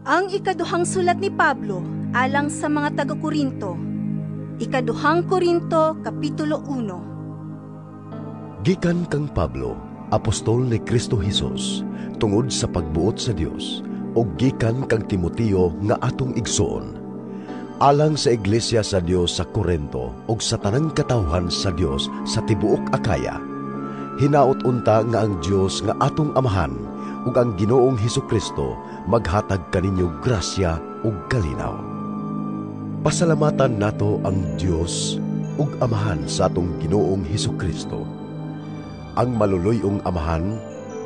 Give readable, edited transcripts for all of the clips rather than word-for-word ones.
Ang ikaduhang sulat ni Pablo alang sa mga taga-Korinto. Ikaduhang Korinto, Kapitulo 1. Gikan kang Pablo, apostol ni Kristo Hesus, tungod sa pagbuot sa Dios, ug gikan kang Timoteo nga atong igsoon. Alang sa Iglesia sa Dios sa Korinto ug sa tanang katawhan sa Dios sa tibuok Akaya. Hinaot unta nga ang Dios nga atong Amahan ug ang Ginoong Hesukristo maghatag kaninyo grasya ug kalinaw. Pasalamatan nato ang Dios ug Amahan sa atong Ginoong Hesukristo, ang maluluy-ong Amahan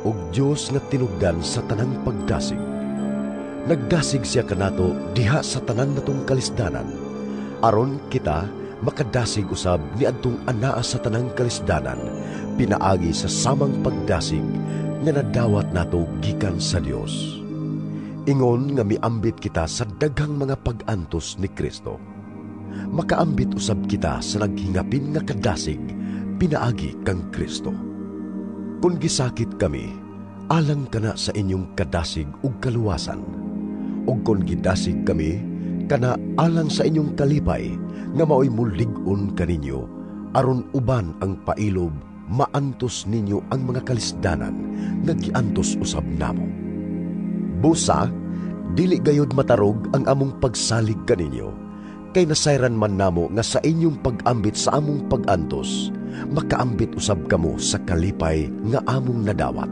ug Dios nga tinugdan sa tanang pagdasig. Nagdasig siya kanato diha sa tanan natong kalisdanan, aron kita makadasig usab niadtong anaa sa tanang kalisdanan pinaagi sa samang pagdasig nga nadawat nato gikan sa Dios. Ingon nga miambit kita sa daghang mga pag-antos ni Kristo, makaambit usab kita sa naghingapin nga kadasig pinaagi kang Kristo. Kung gisakit kami, alang kana sa inyong kadasig ug kaluwasan. Ug kung gidasig kami, kana alang sa inyong kalipay nga maoy mulig-on kaninyo, aron uban ang pailob maantos ninyo ang mga kalisdanan nga giantos usab namo. Busa, dili gayod matarog ang among pagsalig kaninyo, kay nasayran man namo nga sa inyong pag-ambit sa among pag-antos, makaambit usab kamo sa kalipay nga among nadawat.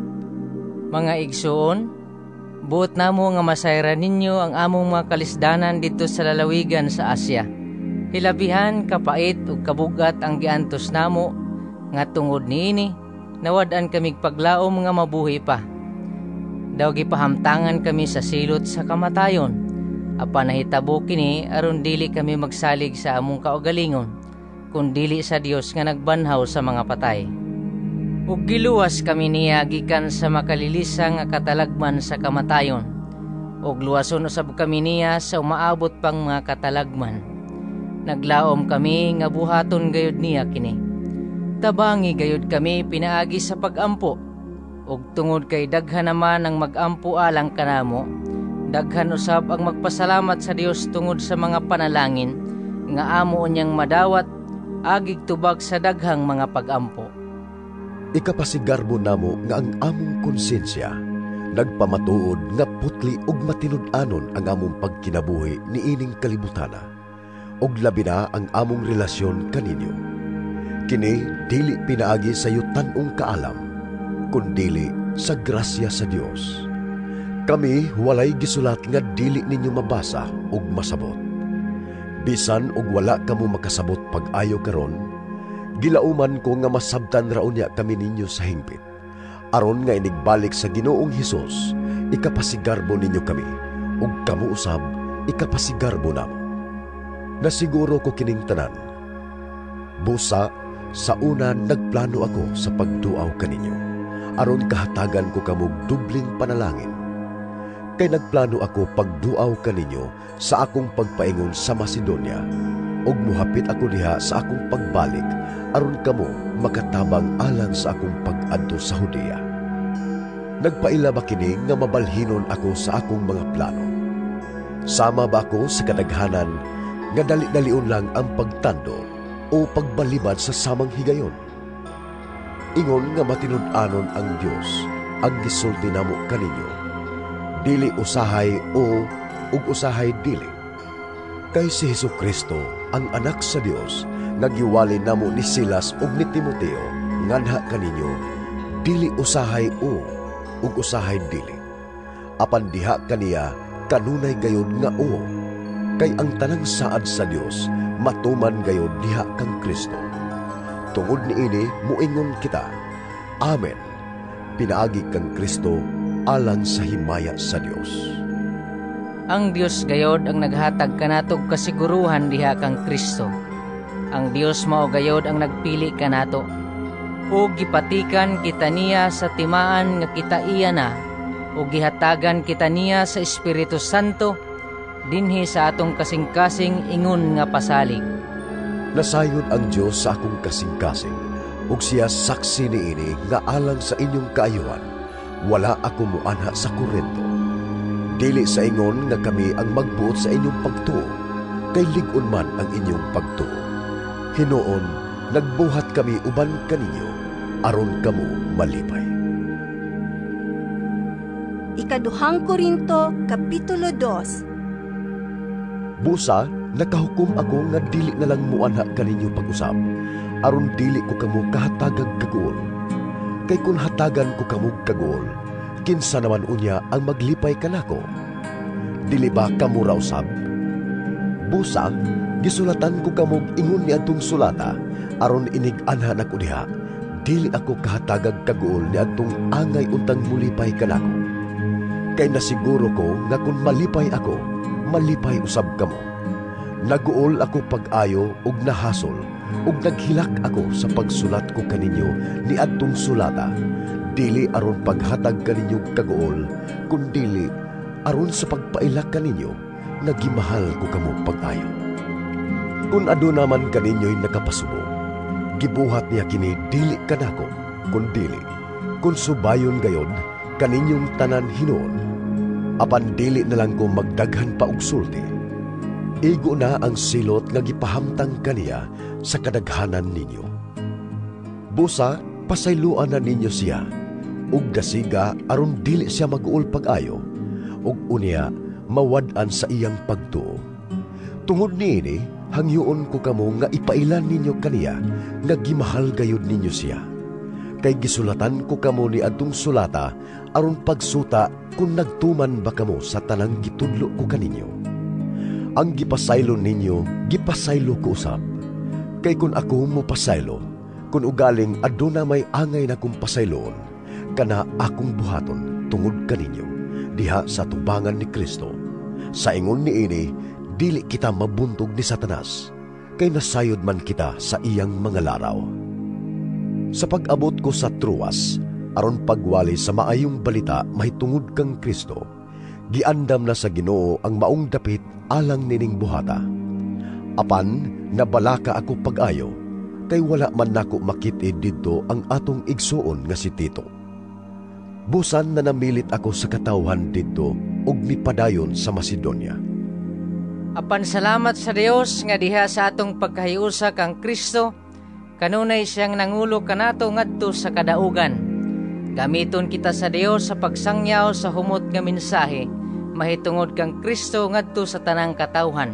Mga igsoon, buot namo nga masayran ninyo ang among mga kalisdanan didto sa lalawigan sa Asia. Hilabihan kapait ug kabugat ang giantos namo nga tungod niini nawad-an kamig paglaom nga mabuhi pa. Daw gipahamtangan kami sa silot sa kamatayon. Apan nahitabo kini aron dili kami magsalig sa among kaugalingon, kun dili sa Dios nga nagbanhaw sa mga patay. Ug giluwas kami niya gikan sa makalilisa nga katalagman sa kamatayon. Ug luwason usab kami niya sa umaabot pang mga katalagman. Naglaom kami nga buhaton gayud niya kini. Tabangi gayud kami pinaagi sa pagampo. Ug tungod kay daghan naman ang magampo alang kanamo, daghan usab ang magpasalamat sa Dios tungod sa mga panalangin nga amo niyang madawat agig tubag sa daghang mga pagampo. Ikapasigarbo namo nga ang among konsensya nagpamatuod nga putli ug matinud-anon ang among pagkinabuhi niining kalibutana, ug labi na ang among relasyon kaninyo. Kini dili pinaagi sa yutan-ong kaalam, kundili sa grasya sa Dios. Kami walay gisulat nga dili ninyo mabasa ug masabot. Bisan og wala kamo makasabot pag-ayo karon, gilauman ko nga masabtan ra unya kami ninyo sa hingpit. Aron nga inigbalik sa Ginoong Hesus, ikapasigarbo ninyo kami, ug kamo usab ikapasigarbo namo. Nasiguro ko kining tanan. Busa, sa una nagplano ako sa pagduaw kaninyo, aron kahatagan ko kamog dubling panalangin. Kay nagplano ako pagduaw kaninyo sa akong pagpaingon sa Macedonia, ug muhapit ako diha sa akong pagbalik aron kamo makatabang alang sa akong pag-adto sa Judea. Nagpaila ba kini nga mabalhinon ako sa akong mga plano? Sama ba ako sa kadaghanan nga dali-dalion lang ang pagtando o pagbalibad sa samang higayon? Ingon nga matinud-anon ang Dios ang gisulti namo kaninyo, dili usahay o ug usahay dili. Kay si Hesukristo ang anak sa Dios nga giwali namo ni Silas ug ni Timoteo nganha kaninyo, dili usahay o ug usahay dili. Apan diha kaniya kanunay gayod nga o, kay ang tanang saad sa Dios matuman gayod diha kang Kristo. Tungod niini muingon kita, Amen, pinaagi kang Kristo alang sa himaya sa Dios. Ang Dios gayod ang naghatag kanatog kasiguruhan diha kang Kristo. Ang Dios mao gayod ang nagpili kanato. Ug gipatikan kita niya sa timaan nga kita iya na, ug gihatagan kita niya sa Espiritu Santo dinhi sa atong kasing-kasing ingon nga pasalig. Nasayod ang Dios sa akong kasing-kasing, ug siya saksi niini nga alang sa inyong kaayuhan, wala ako muanha sa Korinto. Dili sa ingon nga kami ang magbuot sa inyong pagtuo, kay lig-on man ang inyong pagtuo. Hinuon, nagbuhat kami uban kaninyo, aron kamo malipay. Ikaduhang Korinto, Kapitulo 2. Busa, nakahukom ako nga dili na lang muanha kaninyo pag-usab, aron dili ko kamo kahatagag kaguol. Kay kun hatagan ko kamo kaguol, kinsa naman unya ang maglipay kanako? Dili ba kamo ra usab? Busa, gisulatan ko kamo ingon niadtong sulata, aron inig-anha nako diha, dili ako kahatagag kaguol niadtong angay untang mulipay kanako. Kay nasiguro ko nga kun malipay ako, malipay usab kamo. Naguol ako pag-ayo ug nahasol, ug naghilak ako sa pagsulat ko kaninyo niadtong sulata, dili aron paghatag kaninyo kaguol, kundili aron sa pagpailak kaninyo nga gimahal ko kamo pag-ayo. Kun aduna man kaninyo'y nakapasubo, gibuhat niya kini dili kanako, kundili kun subayon gayod kaninyong tanan hinuon. Apan dili na lang ko magdaghan pa og sulti. Igo na ang silot nga gipahamtang kaniya sa kadaghanan ninyo. Busa, pasayloan na ninyo siya, ug dasiga aron dili siya maguol pag-ayo, ug unya mawad-an sa iyang pagtuo. Tungod niini, hangyoon ko kamo nga ipailan ninyo kaniya nga gimahal gayud ninyo siya. Kay gisulatan ko kamo ni adtong sulata aron pagsuta kung nagtuman ba kamo sa tanang gitudlo ko kaninyo. Ang gipasaylo ninyo, gipasaylo ko usab. Kay kun ako mo pasaylo, kun ugaling aduna may angay na kong pasayloon, kana akong buhaton tungod kaninyo, diha sa tubangan ni Kristo. Sa ingon niini, dili kita mabuntog ni Satanas, kay nasayod man kita sa iyang mga laraw. Sa pag-abot ko sa Troas, aron pagwali sa maayong balita mahitungod kang Kristo, giandam na sa Ginoo ang maong dapit alang nining buhata. Apan nabalaka ako pag-ayo, kay wala man nako makit-id didto ang atong igsuon nga si Tito. Busan na namilit ako sa katawhan didto ug mipadayon sa Macedonia. Apan salamat sa Dios nga diha sa atong pagkahiusa kang Kristo, kanunay siyang nangulo kanato ngadto sa kadaugan. Gamiton kita sa Dios sa pagsangyaw sa humot nga mensahe mahitungod kang Kristo ngadto sa tanang katawhan.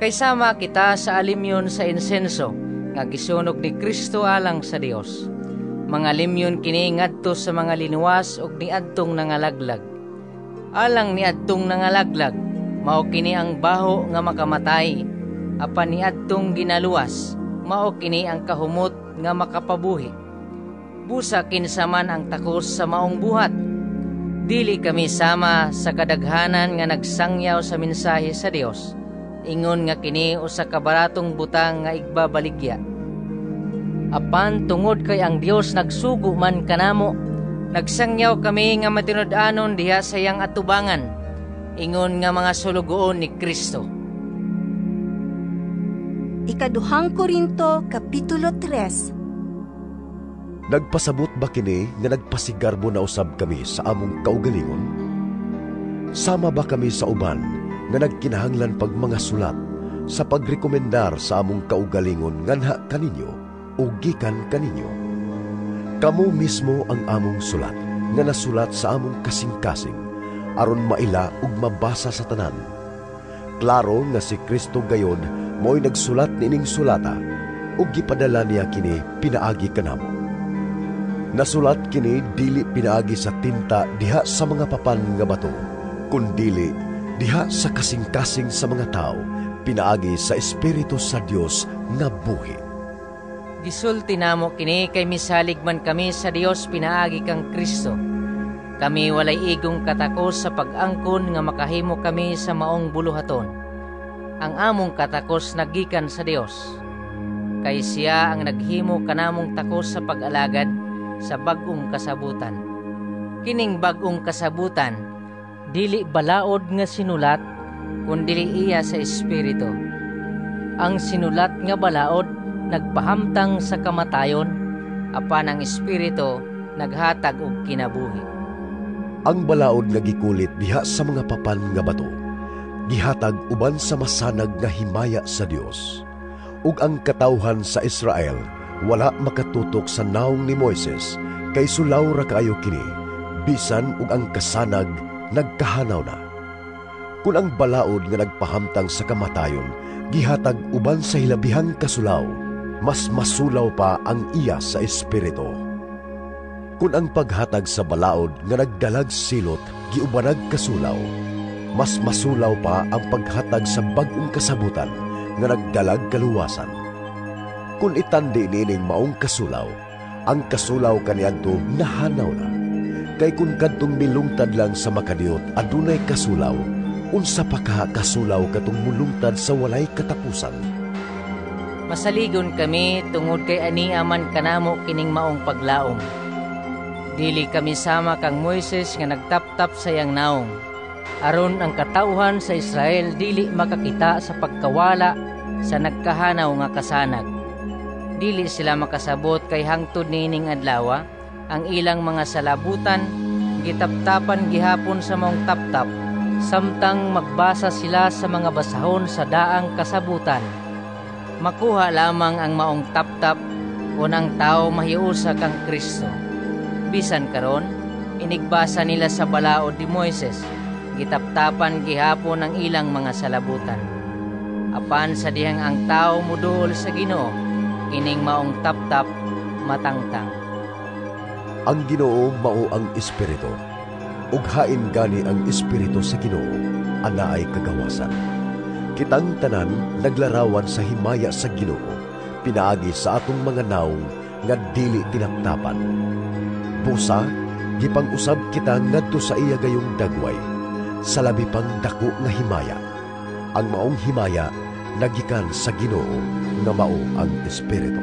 Kay sama kita sa alimyon sa insenso nga gisunog ni Kristo alang sa Dios. Mga limyon kini ngadto sa mga linuwas ug niadtong nangalaglag. Alang niadtong nangalaglag, mao kini ang baho nga makamatay, apan niadtong ginaluwas, mao kini ang kahumot nga makapabuhi. Busa kinsa man ang takos sa maong buhat. Dili kami sama sa kadaghanan nga nagsangyaw sa mensahe sa Dios. Ingon nga kini usa ka baratong butang nga igbabaligya. Apan tungod kay ang Dios nagsugo man kanamo, nagsangyaw kami nga matinud-anon diha sa iyang atubangan, ingon nga mga sulugoon ni Kristo. Ikaduhang Korinto, Kapitulo 3. Nagpasabot ba kini nga nagpasigarbo na usab kami sa among kaugalingon? Sama ba kami sa uban nga nagkinahanglan pag mga sulat sa pagrekomendar sa among kaugalingon nganha kaninyo o gikan kaninyo? Kamo mismo ang among sulat nga nasulat sa among kasing-kasing aron maila ug mabasa sa tanan. Klaro nga si Kristo gayon mo'y nagsulat niining sulata ug gipadala niya kini pinaagi kanamo. Nasulat kini dili pinaagi sa tinta diha sa mga papan nga bato, kundili diha sa kasing-kasing sa mga tao, pinaagi sa Espiritu sa Dios nga buhi. Gisulti namo kini kay misalig man kami sa Dios pinaagi kang Kristo. Kami walay igong katakos sa pag-angkon nga makahimo kami sa maong buluhaton. Ang among katakos nagikan sa Dios. Kay siya ang naghimo kanamong takos sa pag-alagad sa bag-ong kasabutan. Kining bag-ong kasabutan, dili balaod nga sinulat, kundili iya sa Espiritu. Ang sinulat nga balaod nagpahamtang sa kamatayon, apan ang Espiritu naghatag og kinabuhi. Ang balaod nga gikulit diha sa mga papan nga bato, gihatag uban sa masanag nga himaya sa Dios. Ug ang katawhan sa Israel wala makatutok sa nawong ni Moises, kay sulaw ra kaayo kini, bisan ug ang kasanag nagkahanaw na. Kun ang balaod nga nagpahamtang sa kamatayon gihatag uban sa hilabihang kasulaw, mas masulaw pa ang iya sa espiritu. Kun ang paghatag sa balaod nga nagdalag silot giubanag kasulaw, mas masulaw pa ang paghatag sa bag-ong kasabutan nga nagdalag kaluwasan. Kun itandi niining maong kasulaw, ang kasulaw kaniadto nahanaw na. Kay kun kadtong milungtad lang sa makadiyot adunay kasulaw, unsa pa ka kasulaw katong mulungtad sa walay katapusan? Masaligon kami tungod kay ania man kanamo kining maong paglaom. Dili kami sama kang Moises nga nagtaptap sa iyang naong, aron ang katawhan sa Israel dili makakita sa pagkawala sa nagkahanaw nga kasanag. Dili sila makasabot kay hangtod niining adlaw ang ilang mga salabutan gitaptapan gihapon sa maong taptap, samtang magbasa sila sa mga basahon sa daang kasabutan. Makuha lamang ang maong taptap kung ang tao mahiusa kang Kristo. Bisan karon, inigbasa nila sa balaod ni Moises, gitaptapan gihapon ang ilang mga salabutan. Apan sa dihang ang tao muduol sa Ginoo, kining maong taptap matangtang. Ang Ginoo mao ang Espiritu, ug hain gani ang Espiritu sa Ginoo, anaay kagawasan. Kitang tanan naglarawan sa himaya sa Ginoo, pinaagi sa atong mga naong nga dili tinaptapan. Busa, gipang-usab kita ngadto sa iya gayong dagway, sa labi pang dako nga himaya. Ang maong himaya nagikan sa Ginoo nga mao ang Espiritu.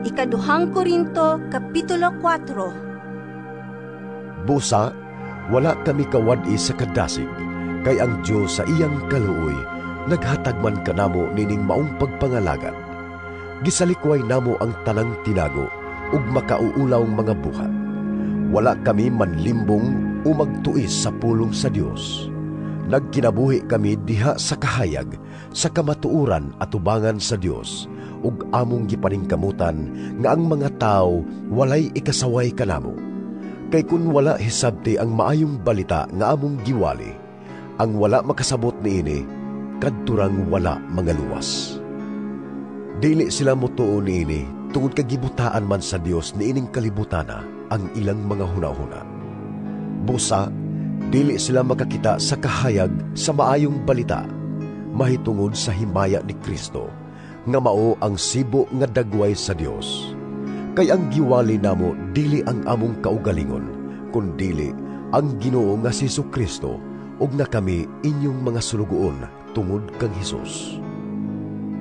Ikaduhang Korinto, Kapitulo 4. Busa, wala kami kawad-i sa kadasig, kay ang Dios sa iyang kaluoy naghatag man kanamo nining maong pagpangalagad. Gisalikway namo ang tanang tinago ug makauulaw mga buhat. Wala kami manlimbong o magtuis sa pulong sa Dios. Nagkinabuhi kami diha sa kahayag, sa kamatuoran atubangan sa Dios, ug among gipaningkamutan nga ang mga tao walay ikasaway kanamo. Kay kun wala hisabti ang maayong balita nga among giwali, ang wala makasabot niini, kadturang wala mga luwas. Dili sila motuo niini tungod kay gibutaan man sa Dios niining kalibutana ang ilang mga hunahuna. Busa, dili sila makakita sa kahayag sa maayong balita, mahitungod sa himaya ni Kristo, nga mao ang sibo nga dagway sa Dios. Kay ang giwali namo dili ang among kaugalingon, kundili ang Ginoo nga si Jesucristo, ug na kami inyong mga sulugoon tungod kang Hesus.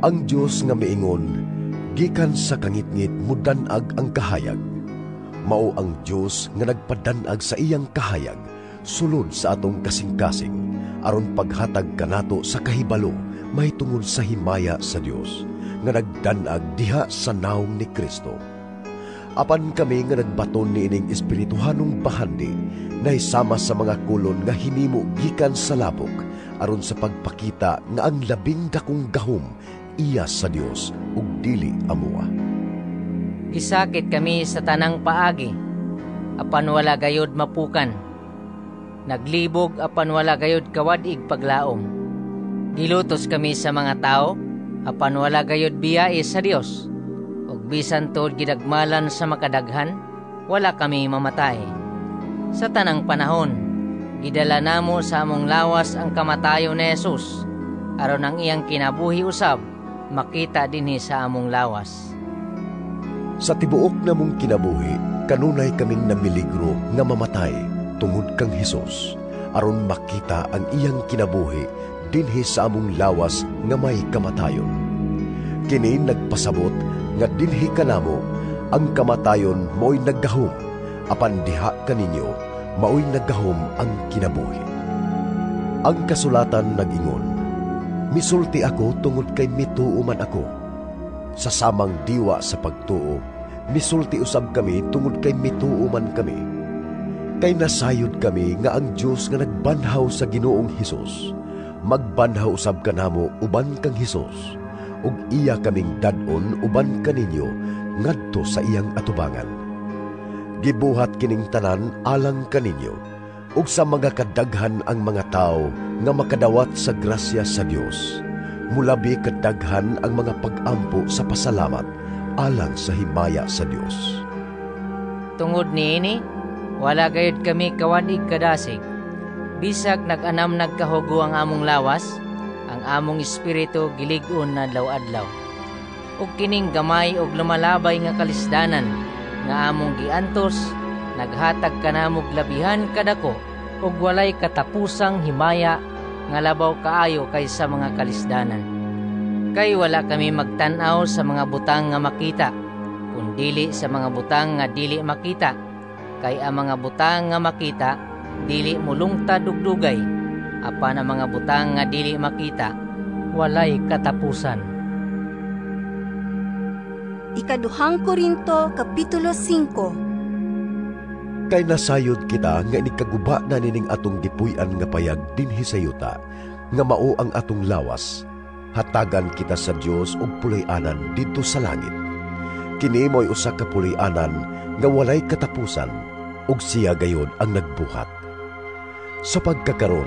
Ang Dios nga miingon, gikan sa kangitngit mudan-ag ang kahayag. Mao ang Dios nga nagpadan-ag sa iyang kahayag sulod sa atong kasing-kasing, aron paghatag kanato sa kahibalo mahitungod sa himaya sa Dios nga nagdan-ag diha sa nawong ni Kristo. Apan kami nga nagbaton niining espirituhanong bahandi, nahisama sa mga kolon nga hinimo gikan sa labok, aron sa pagpakita nga ang labing dakong gahom iya sa Dios ug dili amoa. Gisakit kami sa tanang paagi, apan wala gayod mapukan. Naglibog apan wala gayod kawad-ig paglaom. Gilutos kami sa mga tao, apan wala gayod biyae sa Dios. Ug bisan tuod gidagmalan sa makadaghan, wala kami mamatay. Sa tanang panahon, gidala namo sa among lawas ang kamatayon ni Jesus, aron ang iyang kinabuhi usab makita dinhi sa among lawas. Sa tibuok namong kinabuhi, kanunay kaming namiligro nga mamatay tungod kang Hesus, aron makita ang iyang kinabuhi dinhi sa among lawas nga may kamatayon. Kini nagpasabot nga dinhi kanamo ang kamatayon mao'y naggahom, apan diha kaninyo mao'y naggahom ang kinabuhi. Ang kasulatan nag-ingon, misulti ako tungod kay mituo man ako. Sa samang diwa sa pagtuo, misulti usab kami tungod kay mituo man kami. Kay nasayod kami nga ang Dios nga nagbanhaw sa Ginoong Hesus, magbanhaw usab kanamo uban kang Hesus, ug iya kaming dad-on uban kaninyo ngadto sa iyang atubangan. Gibuhat kining tanan alang kaninyo, ug sa mga kadaghan ang mga tawo nga makadawat sa grasya sa Dios, mulabi kadaghan ang mga pag-ampo sa pasalamat alang sa himaya sa Dios. Tungod niini, wala gayud kami kawad-ig kadasig. Bisag nag-anam nagkahugo ang among lawas, ang among espiritu gilig-on na adlaw-adlaw. Ug kining gamay og lumalabay nga kalisdanan nga among giantos, naghatag kanamog labihan kadako ug walay katapusang himaya nga labaw kaayo kaysa mga kalisdanan. Kay wala kami magtan-aw sa mga butang nga makita, kundili sa mga butang nga dili makita. Kay ang mga butang nga makita dili mulungtad og dugay, apan ang mga butang nga dili makita walay katapusan. Ikaduhang Korinto, Kapitulo 5. Kay nasayod kita nga inigkaguba na nining atong gipuy-an nga payag dinhi sa yuta, nga mao ang atong lawas. Hatagan kita sa Dios og pulay-anan didto sa langit. Kini mo'y usa ka pulay-anan nga walay katapusan, ug siya gayod ang nagbuhat. Sa pagkakaron,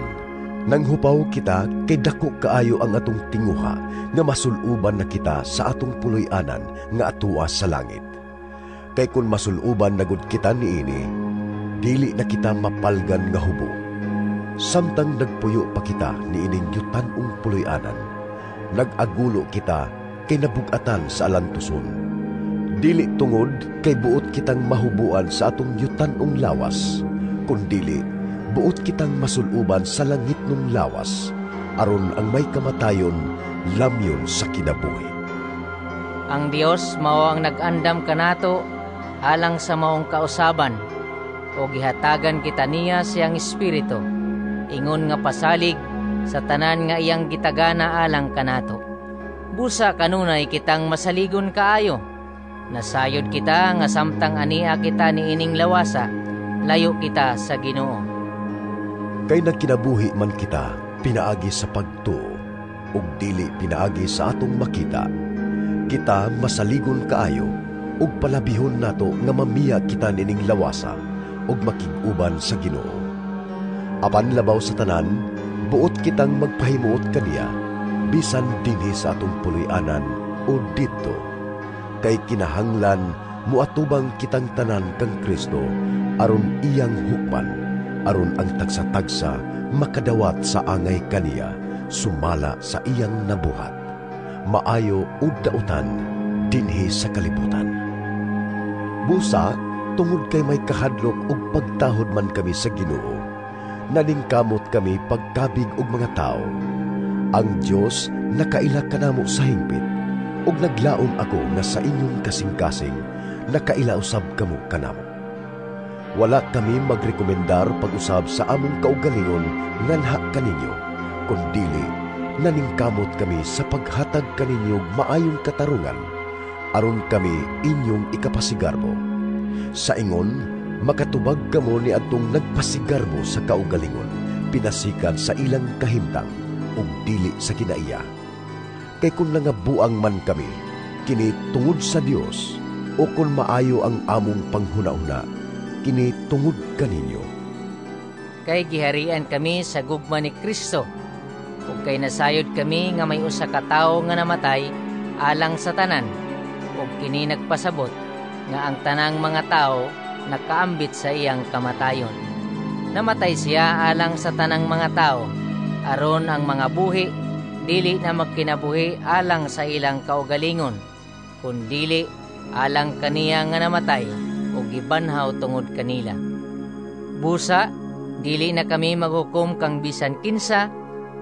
nanghupaw kita kay dako kaayo ang atong tinguha nga masuluban na kita sa atong puloy-anan nga atoa sa langit. Kay kun masuluban na gud kita niini, dili na kita mapalgan nga hubo. Samtang nagpuyo pa kita niining yutan-ong puloy-anan, nag-agulo kita kay nabugatan sa alantuson. Dili tungod kay buot kitang mahubuan sa atong yutan-ong lawas, kundili buot kitang masuluban sa langitnong lawas, aron ang may kamatayon lamyon sa kinabuhi. Ang Dios mao ang nag-andam kanato alang sa maong kausaban, o gihatagan kita niya siyang espiritu, ingon nga pasalig sa tanan nga iyang gitagana alang kanato. Busa kanunay kitang masaligon kaayo. Nasayod kita nga samtang ania kita niining lawasa, layo kita sa Ginoo. Kay nagkinabuhi man kita pinaagi sa pagtuo, ug dili pinaagi sa atong makita. Kita masaligon kaayo, ug palabihon nato nga mamiya kita nining lawasa ug makig-uban sa Ginoo. Apan labaw sa tanan, buot kitang magpahimuot kaniya, bisan dinhi sa atong puloy-anan o didto. Kay kinahanglan muatubang kitang tanan kang Kristo aron iyang hukman, aron ang tagsa-tagsa makadawat sa angay kaniya sumala sa iyang nabuhat, maayo o dautan dinhi sa kalibutan. Busa, tungod kay may kahadlok ug pagtahod man kami sa Ginoo, naningkamot kami pagkabig og mga tao. Ang Dios nakaila kanamo sa hingpit, ug naglaom ako nga sa inyong kasing-kasing nakaila usab kamo kanamo. Wala kami magrekomendar pag-usab sa among kaugalingon nganha kaninyo, kundili naningkamot kami sa paghatag kaninyo maayong katarungan, aron kami inyong ikapasigarbo. Sa ingon, makatubag kamo ni adtong nagpasigarbo sa kaugalingon, pinasikan sa ilang kahimtang ug dili sa kinaiya. Kay kun nangabuang man kami, kini tungod sa Dios, o kun maayo ang among panghuna-huna, kini tungod kaninyo. Kay giharian kami sa gugma ni Kristo, ug kay nasayod kami nga may usa ka tawo nga namatay alang sa tanan, ug kini nagpasabot nga ang tanang mga tawo nakaambit sa iyang kamatayon. Namatay siya alang sa tanang mga tawo, aron ang mga buhi dili na magkinabuhi alang sa ilang kaugalingon, kundili alang kaniya nga namatay o gibanhaw tungod kanila. Busa, dili na kami maghukom kang bisan kinsa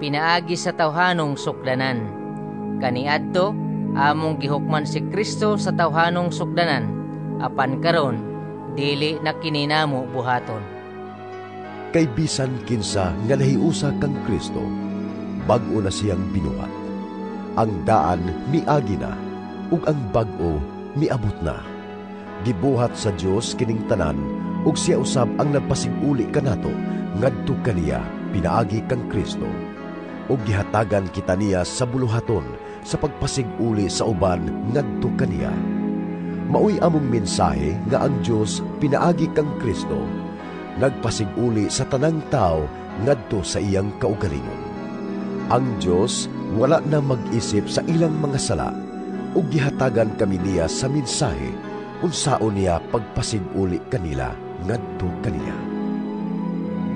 pinaagi sa tawhanong sukdanan. Kaniadto, among gihukman si Kristo sa tawhanong sukdanan, apan karon dili na kininamo buhaton. Kay bisan kinsa nga nahiusa kang Kristo, bag-o na siyang binuhat. Ang daan miagi na, ug ang bag-o miabot na. Gibuhat sa Dios kining tanan Ug siya usab ang nagpasig-uli kanato ngadto kaniya pinaagi kang Kristo. Ug gihatagan kita niya sa buluhaton sa pagpasig-uli sa uban ngadto kaniya. Maoy among mensahe nga ang Dios pinaagi kang Kristo nagpasig-uli sa tanang tao ngadto sa iyang kaugalingon. Ang Dios wala na mag-isip sa ilang mga sala ug gihatagan kami niya sa mensahe unsaon niya pagpasig-uli kanila ngadto kaniya.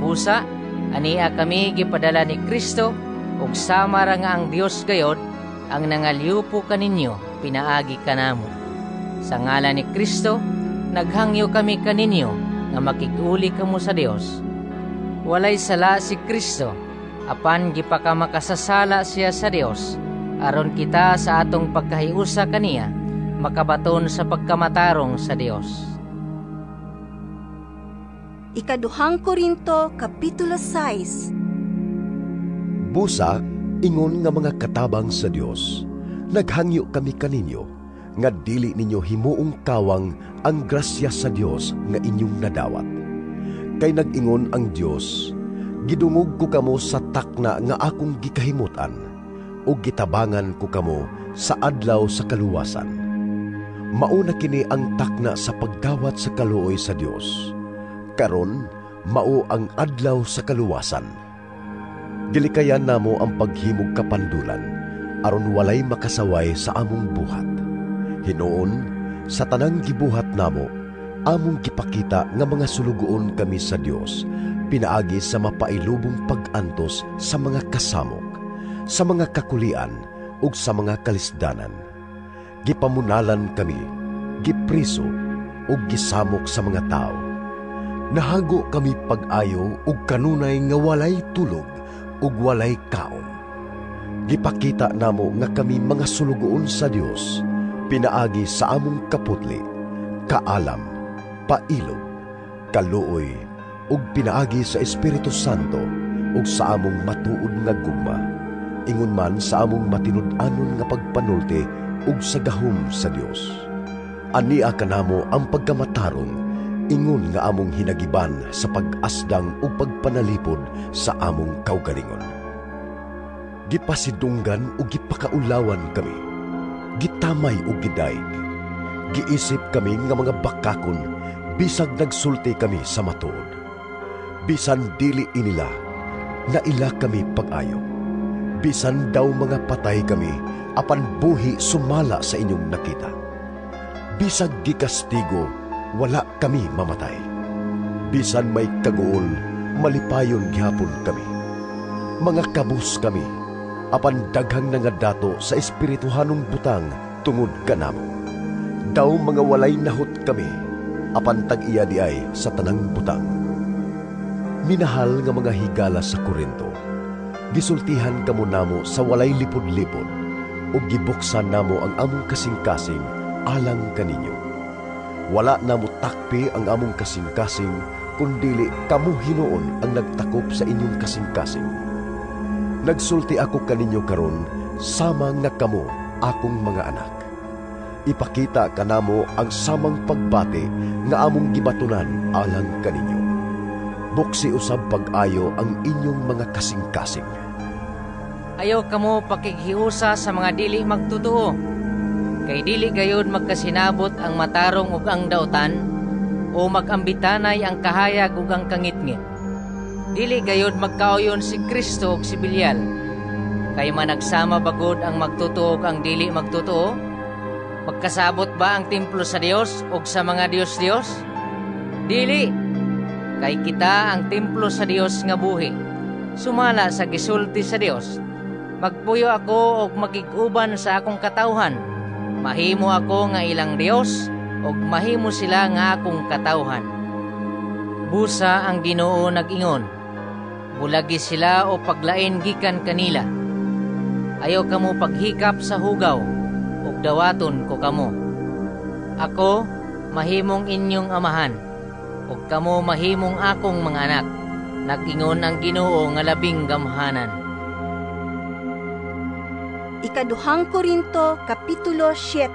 Busa, ania kami gipadala ni Kristo ug sama ra nga ang Dios gayod ang nangalyupo kaninyo pinaagi kanamo. Sa ngalan ni Kristo, naghangyo kami kaninyo nga makig-uli kamo sa Dios. Walay sala si Kristo, apan gipakamakasasala siya sa Dios, aron kita sa atong pagkahiusa kaniya makabaton sa pagkamatarong sa Dios. Ikaduhang Korinto, Kapitulo 6. Busa, ingon nga mga katabang sa Dios, naghangyo kami kaninyo nga dili ninyo himuong kawang ang grasya sa Dios nga inyong nadawat. Kay nag-ingon ang Dios, gidungog ko kamo sa takna nga akong gikahimutan, ug gitabangan ko kamo sa adlaw sa kaluwasan. Mauna kini ang takna sa pagdawat sa kaluoy sa Dios. Karon, mao ang adlaw sa kaluwasan. Gilikayan namo ang paghimog kapandulan, aron walay makasaway sa among buhat. Hinuon, sa tanang gibuhat namo, among gipakita nga mga sulugoon kami sa Dios, pinaagi sa mapailubong pag-antos sa mga kasamok, sa mga kakulian, ug sa mga kalisdanan. Gipamunalan kami, gipriso, ug gisamok sa mga tao. Nahago kami pag-ayo ug kanunay nga walay tulog ug walay kaon. Gipakita namo nga kami mga sulugoon sa Dios, pinaagi sa among kaputli, kaalam, pailob, kaluoy, ug pinaagi sa Espiritu Santo ug sa among matuod nga gugma, ingon man sa among matinud-anon nga pagpanulti ug sa gahom sa Dios. Ania kanamo ang pagkamatarong, ingon nga among hinagiban sa pag-asdang ug pagpanalipod sa among kaugalingon. Gipasidunggan ug gipakaulawan kami, gitamay ug gidayeg. Giisip kami nga mga bakakon, bisag nagsulti kami sa matuod. Bisan dili inila, naila kami pag-ayo. Bisan daw mga patay kami, apan buhi sumala sa inyong nakita. Bisag gikastigo, wala kami mamatay. Bisan may kaguol, malipayon gihapon kami. Mga kabus kami, apan daghang nangadato sa espirituhanong butang tungod kanamo. Daw mga walay nahot kami, apan tag-iya di ay sa tanang butang. Minahal nga mga higala sa Korinto, gisultihan kamo namo sa walay lipod-lipod, ug gibuksan namo ang among kasing-kasing alang kaninyo. Wala namo takpi ang among kasing-kasing, kundili kamo hinuon ang nagtakop sa inyong kasing-kasing. Nagsulti ako kaninyo karon, sama nga kamo akong mga anak. Ipakita kanamo ang samang pagbati nga among gibatunan alang kaninyo. Buksi usab pag-ayo ang inyong mga kasing-kasing. Ayaw kamo pakighiusa sa mga dili magtotoo. Kay dili gayud magkasinabot ang matarong ug ang dautan, o magambitanay ang kahayag ug ang kangitngit. Dili gayud magkauyon si Kristo ug si Belial. Kay managsama bagod ang magtotoo ug ang dili magtotoo? Magkasabot ba ang templo sa Dios ug sa mga Dios-Dios? Dili! Kay kita ang templo sa Dios nga buhi. Sumala sa gisulti sa Dios, magpuyo ako og makig-uban sa akong katawhan. Mahimo ako nga ilang Dios ug mahimo sila nga akong katawhan. Busa ang Ginoo nag-ingon, bulagi sila o paglain gikan kanila. Ayaw kamo paghikap sa hugaw, ug dawaton ko kamo. Ako mahimong inyong amahan, ug kamo mahimong akong mga anak. Nag-ingon ang Ginoo nga labing gamhanan. Ikaduhang Korinto, Kapitulo 7.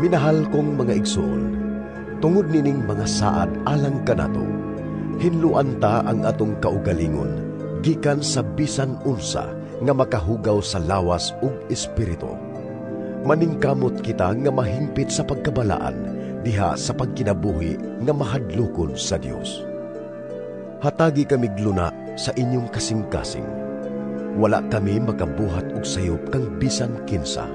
Minahal kong mga igsoon, Tungod nining mga saad alang kanato, hinluan ta ang atong kaugalingon gikan sa bisan unsa nga makahugaw sa lawas ug espiritu. Maningkamot kita nga mahingpit sa pagkabalaan diha sa pagkinabuhi nga mahadlokon sa Dios. Hatagi kami gluna sa inyong kasing-kasing. Wala kami makabuhat og sayop kang bisan kinsa,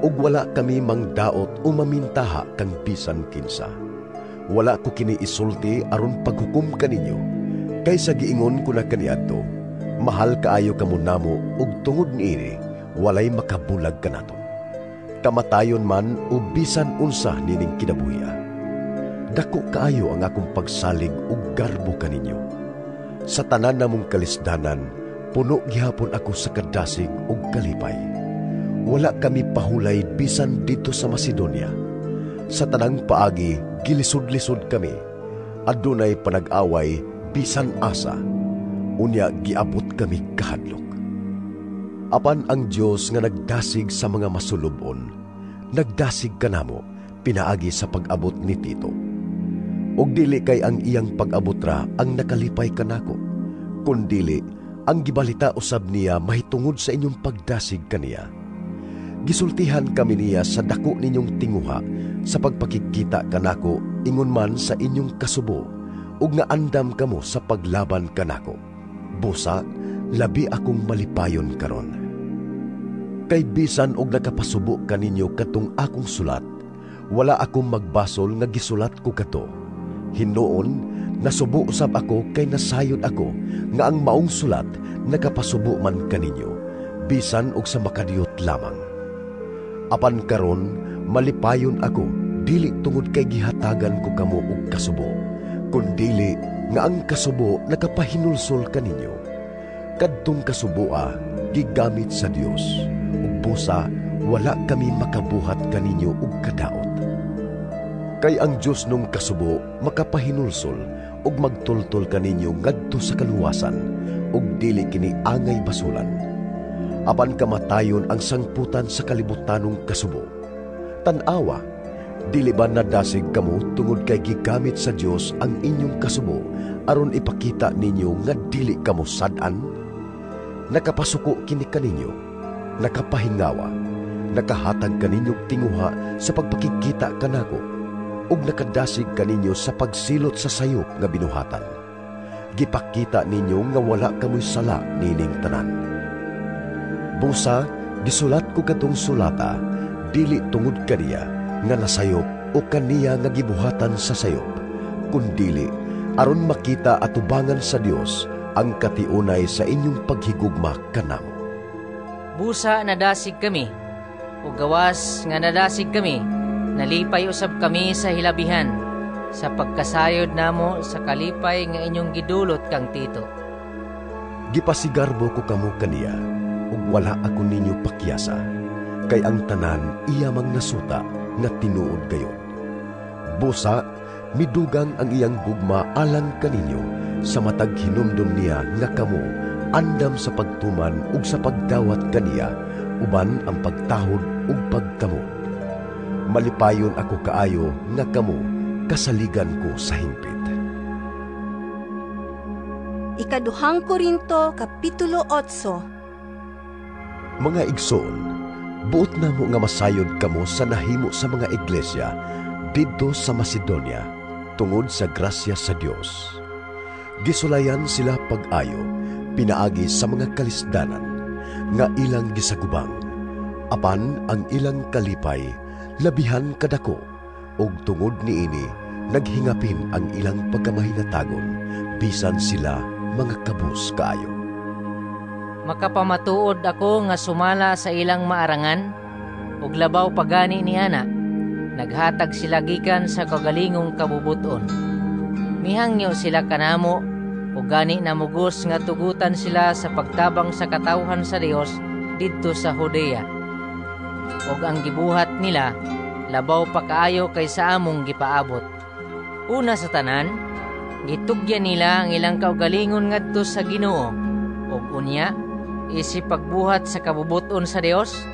ug wala kami mangdaot o mamintaha kang bisan kinsa. Wala ko kini isulti aron paghukom kaninyo, kay sa giingon ko na kaniadto, mahal kaayo kamo namo ug tungod niini walay makabulag kanato. Kamatayon man o bisan unsa nining kinabuhia. Dako kaayo ang akong pagsalig ug garbo kaninyo. Sa tanan namong kalisdanan, puno gihapon ako sa kadasig ug kalipay. Wala kami pahulay bisan didto sa Macedonia. Sa tanang paagi, gilisod-lisod kami. Adunay panag-away bisan asa. Unya giabot kami kahadlok. Apan ang Dios nga nagdasig sa mga masulubon, nagdasig kanamo pinaagi sa pag-abot ni Tito. Og dili kay ang iyang pag-abot ra ang nakalipay kanako, kundili ang gibalita usab niya mahitungod sa inyong pagdasig kaniya. Gisultihan kami niya sa dako ninyong tinguha sa pagpakigkita kanako ingon man sa inyong kasubo ug nga andam kamo sa paglaban kanako. Busa, labi akong malipayon karon. Kay bisan og nakapasubo kaninyo katong akong sulat, wala akong magbasol nga gisulat ko kato. Hinuon, nasubo usab ako kay nasayod ako nga ang maong sulat nakapasubo man kaninyo, bisan og sa makadiyot lamang. Apan karon malipayon ako dili tungod kay gihatagan ko kamo og kasubo, kundili nga ang kasubo nakapahinulsol kaninyo. Kadtong kasuboa gigamit sa Dios, ug busa wala kami makabuhat kaninyo og kadaot. Kay ang Dios nung kasubo makapahinulsol ug magtultol kaninyo ngadto sa kaluwasan, ug dili kini angay basulan. Apan kamatayon ang sangputan sa kalibutanong kasubo. Tan-awa, dili ba nadasig kamo tungod kay gigamit sa Dios ang inyong kasubo aron ipakita ninyo nga dili kamo sad-an? Nakapasuko kini kaninyo, nakapahingawa, nakahatag kaninyong tinguha sa pagpakikita kanako, ug nakadasig kaninyo sa pagsilot sa sayop nga binuhatan. Gipakita ninyo nga wala kamoy sala nining tanan. Busa, gisulat ko katong sulata, dili tungod kaniya nga nasayop o kaniya nga gibuhatan sa sayop, kundili aron makita atubangan sa Dios ang katiunay sa inyong paghigugma kanamo. Busa nadasig kami, ug gawas nga nadasig kami, nalipay usab kami sa hilabihan, sa pagkasayod namo sa kalipay nga inyong gidulot kang Tito. Gipasigarbo ko kamo kaniya, ug wala ako ninyo pakyasa, kay ang tanan iya mang nasuta nga tinuod gayod. Busa, midugang ang iyang gugma alang kaninyo sa matag hinumdum niya nga kamo andam sa pagtuman ug sa pagdawat kaniya uban ang pagtahod ug pagtamod. Malipayon ako kaayo nga kamo kasaligan ko sa hingpit. Ikaduhang Korinto, Kapitulo 8. Mga igsoon, buot namo nga masayod kamo sa nahimo sa mga iglesia didto sa Macedonia tungod sa grasya sa Dios. Gisulayan sila pag-ayo pinaagi sa mga kalisdanan nga ilang gisagubang, apan ang ilang kalipay labihan kadako, ug tungod niini naghingapin ang ilang pagkamahinatagon bisan sila mga kabus kaayo. Makapamatuod ako nga sumala sa ilang maarangan, ug labaw pagani ni ana, naghatag sila gikan sa kagalingong kabubuton. Mihangyo sila kanamo, ug gani namugos nga tugutan sila sa pagtabang sa katawhan sa Dios didto sa Judea. Ug ang gibuhat nila labaw pa kaayo kaysa among gipaabot. Una sa tanan, gitugyan nila ang ilang kaugalingon ngadto sa Ginoo, ug unya isip pagbuhat sa kabubuton sa Dios,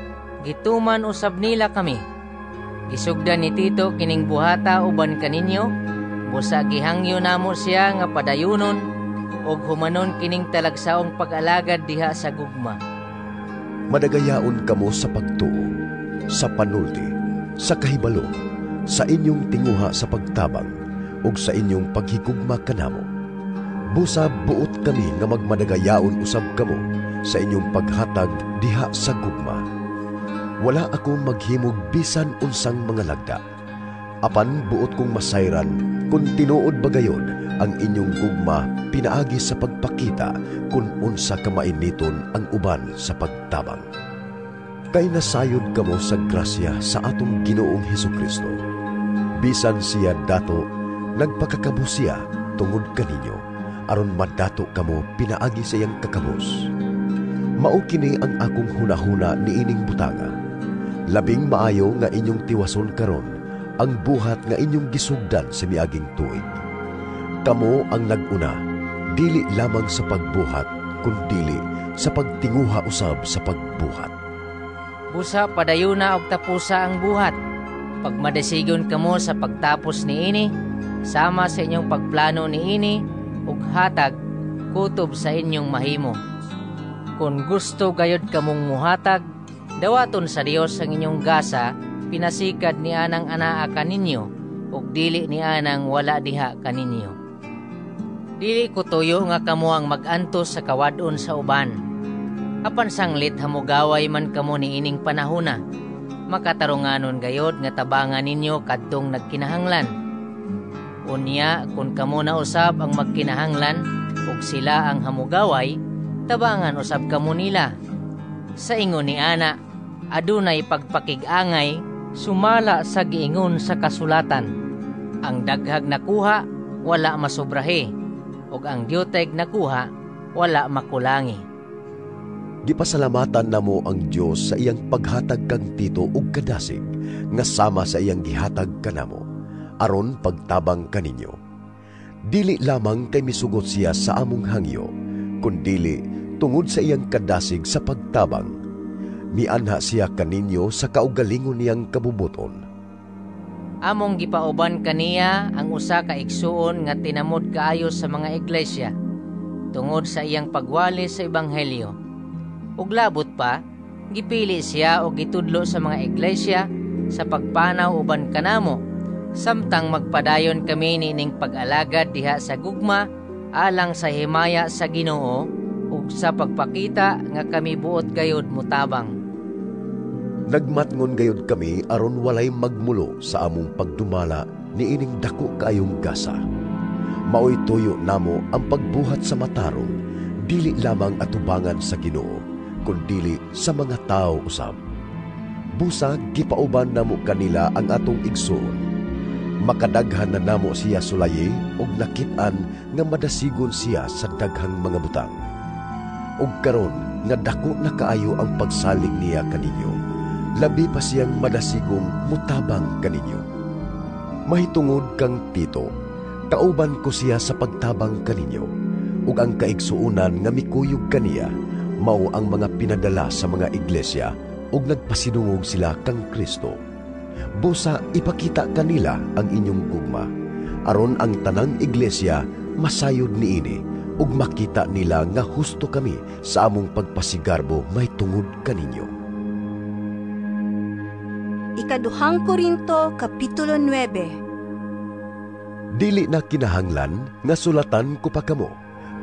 gituman usab nila kami. Gisugdan ni Tito kining buhata uban kaninyo, busa gihangyo namo siya nga padayunon ug humanon kining talagsaong pag-alagad diha sa gugma. Madagayaon kamo sa pagtuo, sa panulti, sa kahibalo, sa inyong tinguha sa pagtabang, ug sa inyong paghigugma kanamo. Busa buot kami nga magmadagayaon usab kamo sa inyong paghatag diha sa gugma. Wala ako maghimog bisan unsang mga lagda. Apan buot kong masayran kung tinuod ba gayon ang inyong gugma pinaagi sa pagpakita kung unsa ka mainiton ang uban sa pagtabang. Kay nasayod kamo sa grasya sa atong Ginoong Hesukristo. Bisan siya dato, nagpakakabos siya tungod kaninyo, aron madato kamo pinaagi sa iyang kakabos. Mao kini ang akong hunahuna niining butanga. Labing maayo nga inyong tiwason karon ang buhat nga inyong gisugdan sa miaging tuig. Kamo ang nag-una, dili lamang sa pagbuhat, kundili sa pagtinguha usab sa pagbuhat. Busa padayuna og tapusa ang buhat. Pagmadasigon kamo sa pagtapos niini, sama sa inyong pagplano niini, ug hatag kutob sa inyong mahimo. Kung gusto gayod kamong muhatag, dawaton sa Dios ang inyong gasa, pinasikad ni anang anaa kaninyo, ug dili ni anang wala diha kaninyo. Dili ko tuyo nga kamo ang mag-antos sa kawad-on sa uban. Apan sanglit hamugaway man kamo niining panahona, makatarunganon gayod nga tabangan ninyo kadtong nagkinahanglan. Unya, kung kamo na usab ang magkinahanglan ug sila ang hamugaway, tabangan usab kamo nila. Sa ingon ni ana, adunay pagpakig-angay sumala sa giingon sa kasulatan. Ang daghag nakuha, wala masobrahe, ug ang diuteg nakuha, wala makulangi. Gipasalamatan namo ang Dios sa iyang paghatag kang Tito ug kadasig nga sama sa iyang gihatag kanamo, aron pagtabang kaninyo. Dili lamang kay misugot siya sa among hangyo, kundili tungod sa iyang kadasig sa pagtabang. Mianha siya kaninyo sa kaugalingon niyang kabubuton. Among gipauban kaniya ang usa ka igsuon nga tinamod kaayo sa mga iglesia tungod sa iyang pagwali sa ebanghelyo. Ug labot pa, gipili siya og gitudlo sa mga iglesia sa pagpanaw uban kanamo, samtang magpadayon kami niining pag-alagad diha sa gugma alang sa himaya sa Ginoo ug sa pagpakita nga kami buot gayod motabang. Nagmatngon gayod kami aron walay magmulo sa among pagdumala niining dako kaayong gasa. Maoy tuyo namo ang pagbuhat sa matarong, dili lamang atubangan sa Ginoo, kundili sa mga tao usab. Busa gipauban namo kanila ang atong igsoon. Makadaghan na namo siya sulayi og nakit-an nga madasigon siya sa daghang mga butang. Og karon nga dako na kaayo ang pagsalig niya kaninyo, labi pa siyang madasigong mutabang kaninyo. Mahitungod kang Tito, kauban ko siya sa pagtabang kaninyo, ug ang kaigsuonan nga mikuyog kaniya mao ang mga pinadala sa mga iglesia ug nagpasinungog sila kang Kristo. Busa ipakita kanila ang inyong gugma, aron ang tanang iglesia masayod niini ug makita nila nga husto kami sa among pagpasigarbo mahitungod kaninyo. Ikaduhang Korinto, Kapitulo 9. Dili na kinahanglan nga sulatan ko pa kamo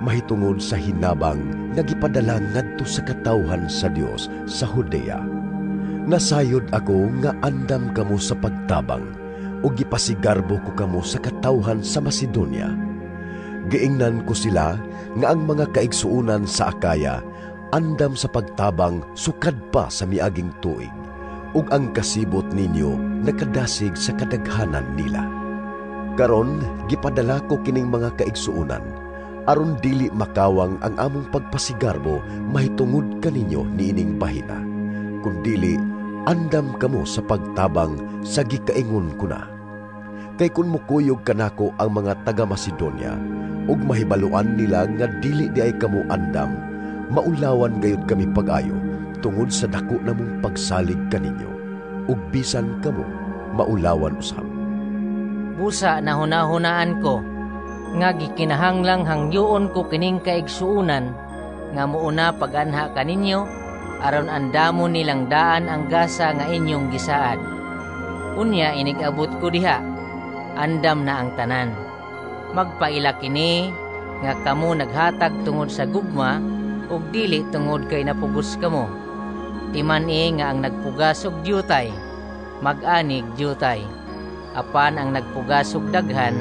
mahitungod sa hinabang nga gipadala ngadto sa katawhan sa Dios sa Judea. Nasayod ako nga andam kamo sa pagtabang ug gipasigarbo ko kamo sa katawhan sa Macedonia. Giingnan ko sila nga ang mga kaigsuonan sa Akaya andam sa pagtabang sukad pa sa miaging tuig, ug ang kasibot ninyo nakadasig sa kadaghanan nila. Karon gipadala ko kining mga kaigsuonan aron dili makawang ang among pagpasigarbo mahitungod kaninyo niining bahina, kundili andam kamo sa pagtabang sa gikaingon ko na. Kay kun mukuyog kanako ang mga taga Macedonia ug mahibaluan nila nga dili diay kamo andam, maulawan gayud kami pag-ayo tungod sa dako namong pagsalig kaninyo, ug bisan kamo maulawan usab. Busa nahuna-hunaan ko nga gikinahanglang hangyoon ko kining kaigsuonan nga muuna pag-anha kaninyo aron andamon nilang daan ang gasa nga inyong gisaad. Unya inig-abot ko diha, andam na ang tanan. Magpaila kini nga kamo naghatag tungod sa gugma ug dili tungod kay napugos kamo. Timan-i nga ang nagpugas og diutay, mag-anig diutay. Apan ang nagpugas og daghan,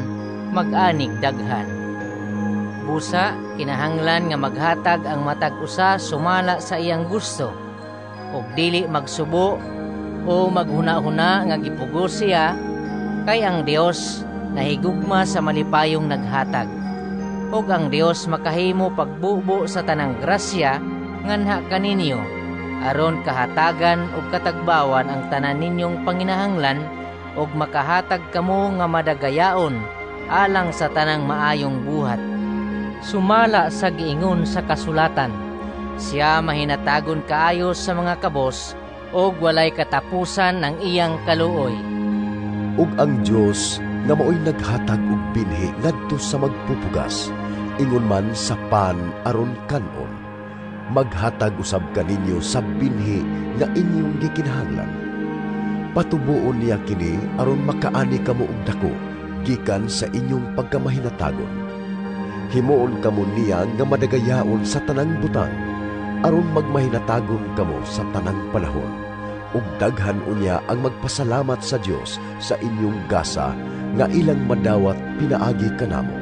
mag-anig daghan. Busa kinahanglan nga maghatag ang matag usa sumala sa iyang gusto, ug dili magsubo o maghuna-huna nga gipugos siya, kay ang Dios nahigugma sa malipayong naghatag. Ug ang Dios makahimo pagbubo sa tanang grasya nganha kaninyo, aron kahatagan ug katagbawan ang tanan ninyong panginahanglan ug makahatag kamo nga madagayaon alang sa tanang maayong buhat. Sumala sa giingon sa kasulatan, siya mahinatagon kaayo sa mga kabos ug walay katapusan ang iyang kaluoy. Ug ang Dios nga maoy naghatag og binhi ngadto sa magpupugas, ingon man sa pan aron kan-on, maghatag usab kaninyo sa binhi nga inyong gikinahanglan. Patubuon niya kini aron makaani kamo og dako gikan sa inyong pagkamahinatagon. Himuon kamo niya nga madagayaon sa tanang butang aron magmahinatagon kamo sa tanang panahon. Ug daghan unya ang magpasalamat sa Dios sa inyong gasa nga ilang madawat pinaagi kanamo.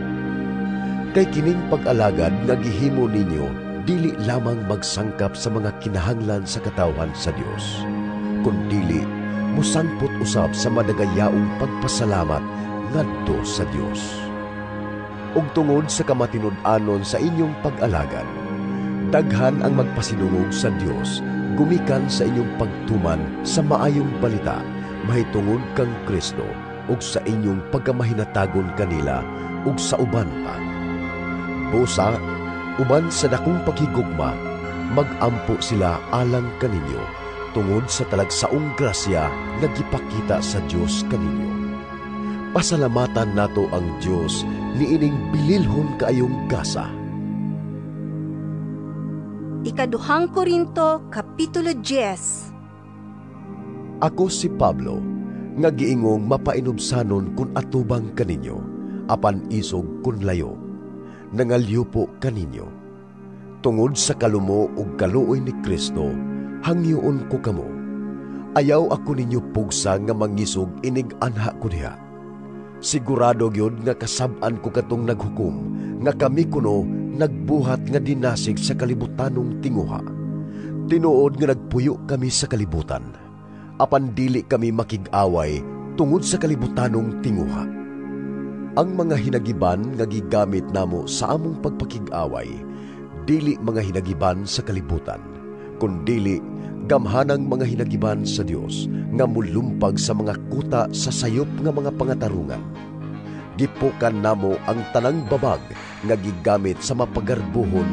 Kay kining pag-alagad nga gihimo ninyo dili lamang magsangkap sa mga kinahanglan sa katawhan sa Dios, kundili mosangpot usab sa madagayaong pagpasalamat ngadto sa Dios. Ug tungod sa kamatinud-anon sa inyong pag-alagad, daghan ang magpasinungog sa Dios gumikan sa inyong pagtuman sa maayong balita mahitungod kang Kristo ug sa inyong pagkamahinatagon kanila ug sa uban pa. Busa, uban sa dakong paghigugma, magampo sila alang kaninyo tungod sa talagsaong grasya nga gipakita sa Dios kaninyo. Pasalamatan nato ang Dios niining bililhon kaayong gasa. Ikaduhang Korinto, Kapitulo 10. Ako si Pablo, nga giingong mapainubsanon kun atubang kaninyo, apan isog kun layo, nangalyupo kaninyo. Tungod sa kalumo ug kaluoy ni Kristo, hangyoon ko kamo. Ayaw ako ninyo pugsa nga mangisog inig anha ko diha. Sigurado gyud nga kasab-an ko katong naghukom nga kami kuno nagbuhat nga dinasig sa kalibutanong tinguha. Tinuod nga nagpuyo kami sa kalibutan, apan dili kami makig-away tungod sa kalibutanong tinguha. Ang mga hinagiban nga gigamit namo sa among pagpakig-away, dili mga hinagiban sa kalibutan, kundili gamhanang mga hinagiban sa Dios nga mulumpag sa mga kuta sa sayop nga mga pangatarungan. Gipukan namo ang tanang babag nga gigamit sa mapagarbuhon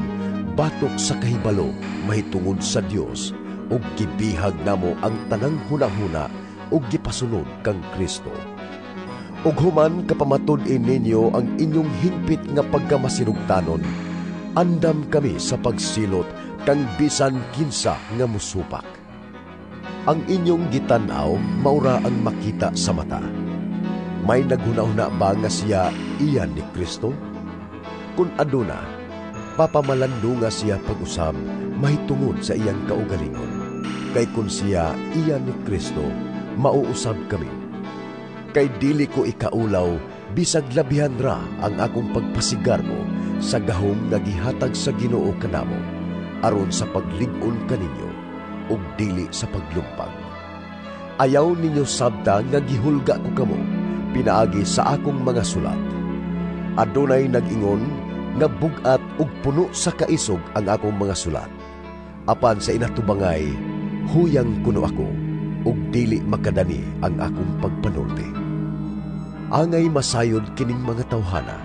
batok sa kahibalo mahitungod sa Dios, ug gibihag namo ang tanang hunahuna ug gipasunod kang Kristo. Ug human kapamatud-in ninyo ang inyong hingpit nga pagkamasinugtanon, andam kami sa pagsilot kang bisan kinsa nga musupak. Ang inyong gitan-aw maura ang makita sa mata. May naghuna-huna ba nga siya iyan ni Kristo? Kung aduna, papamalandunga siya pag-usab mahitungod sa iyang kaugalingon. Kay kun siya iyan ni Kristo, mauusab kami. Kay dili ko ikaulaw, bisag labihan ra ang akong pagpasigarbo sa gahom nga gihatag sa Ginoo kanamo, aron sa paglig-on kaninyo ug dili sa paglumpag. Ayaw ninyo sabta nga gihulga ko kamo pinaagi sa akong mga sulat. Adunay nag-ingon nga bug-at ug puno sa kaisog ang akong mga sulat. Apan sa inatubangay, huyang kuno ako ug dili makadani ang akong pagpanulti. Angay masayod kining mga tawhana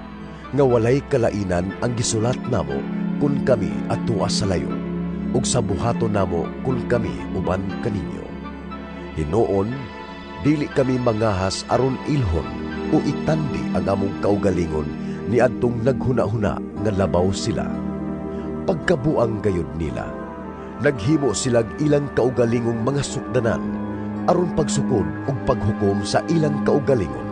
nga walay kalainan ang gisulat namo kun kami atua sa layo, ug sa buhaton namo kun kami uban kaninyo. Hinuon, Dili kami mangahas aron ilhon o itandi ang among kaugalingon niadtong naghuna-huna nga labaw sila. Pagkabuang gayud nila, naghimo silag ilang kaugalingong mga sukdanan aron pagsukod ug paghukom sa ilang kaugalingon.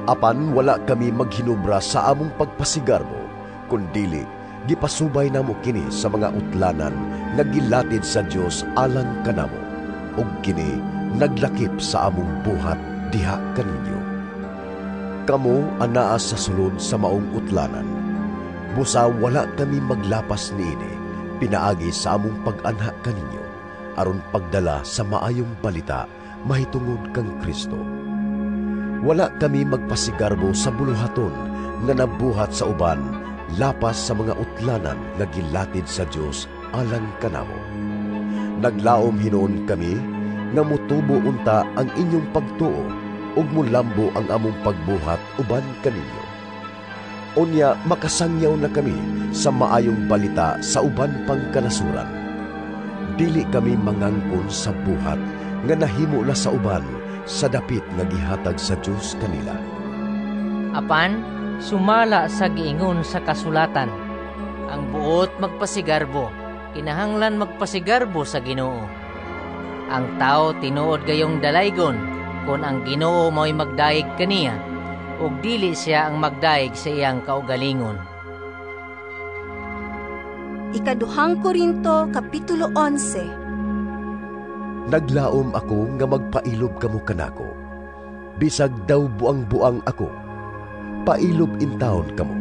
Apan wala kami maghinubra sa among pagpasigarbo, kundili gipasubay namo kini sa mga utlanan nga gilatid sa Dios alang kanamo, ug kini naglakip sa among buhat diha kaninyo. Kamo anaa sa sulod sa maong utlanan. Busa wala kami maglapas niini pinaagi sa among pag-anha kaninyo aron pagdala sa maayong balita mahitungod kang Kristo. Wala kami magpasigarbo sa buluhaton nga nabuhat sa uban lapas sa mga utlanan nga gilatid sa Dios alang kanamo. Naglaom hinuon kami nga mutubo unta ang inyong pagtuo ug mulambo ang among pagbuhat uban kaninyo. Unya makasangyaw na kami sa maayong balita sa uban pang kanasuran. Dili kami mangangkon sa buhat nga nahimo na sa uban sa dapit nga gihatag sa Dios kanila. Apan sumala sa giingon sa kasulatan, ang buot magpasigarbo, kinahanglan magpasigarbo sa Ginoo. Ang tao tinuod gayong dalaygon kon ang Ginoo mao'y magdayeg kaniya, ug dili siya ang magdayeg sa iyang kaugalingon. Ikaduhang Korinto, Kapitulo 11. Naglaom ako nga magpailob kamo kanako. Bisag daw buang-buang ako, pailob intawon kamo.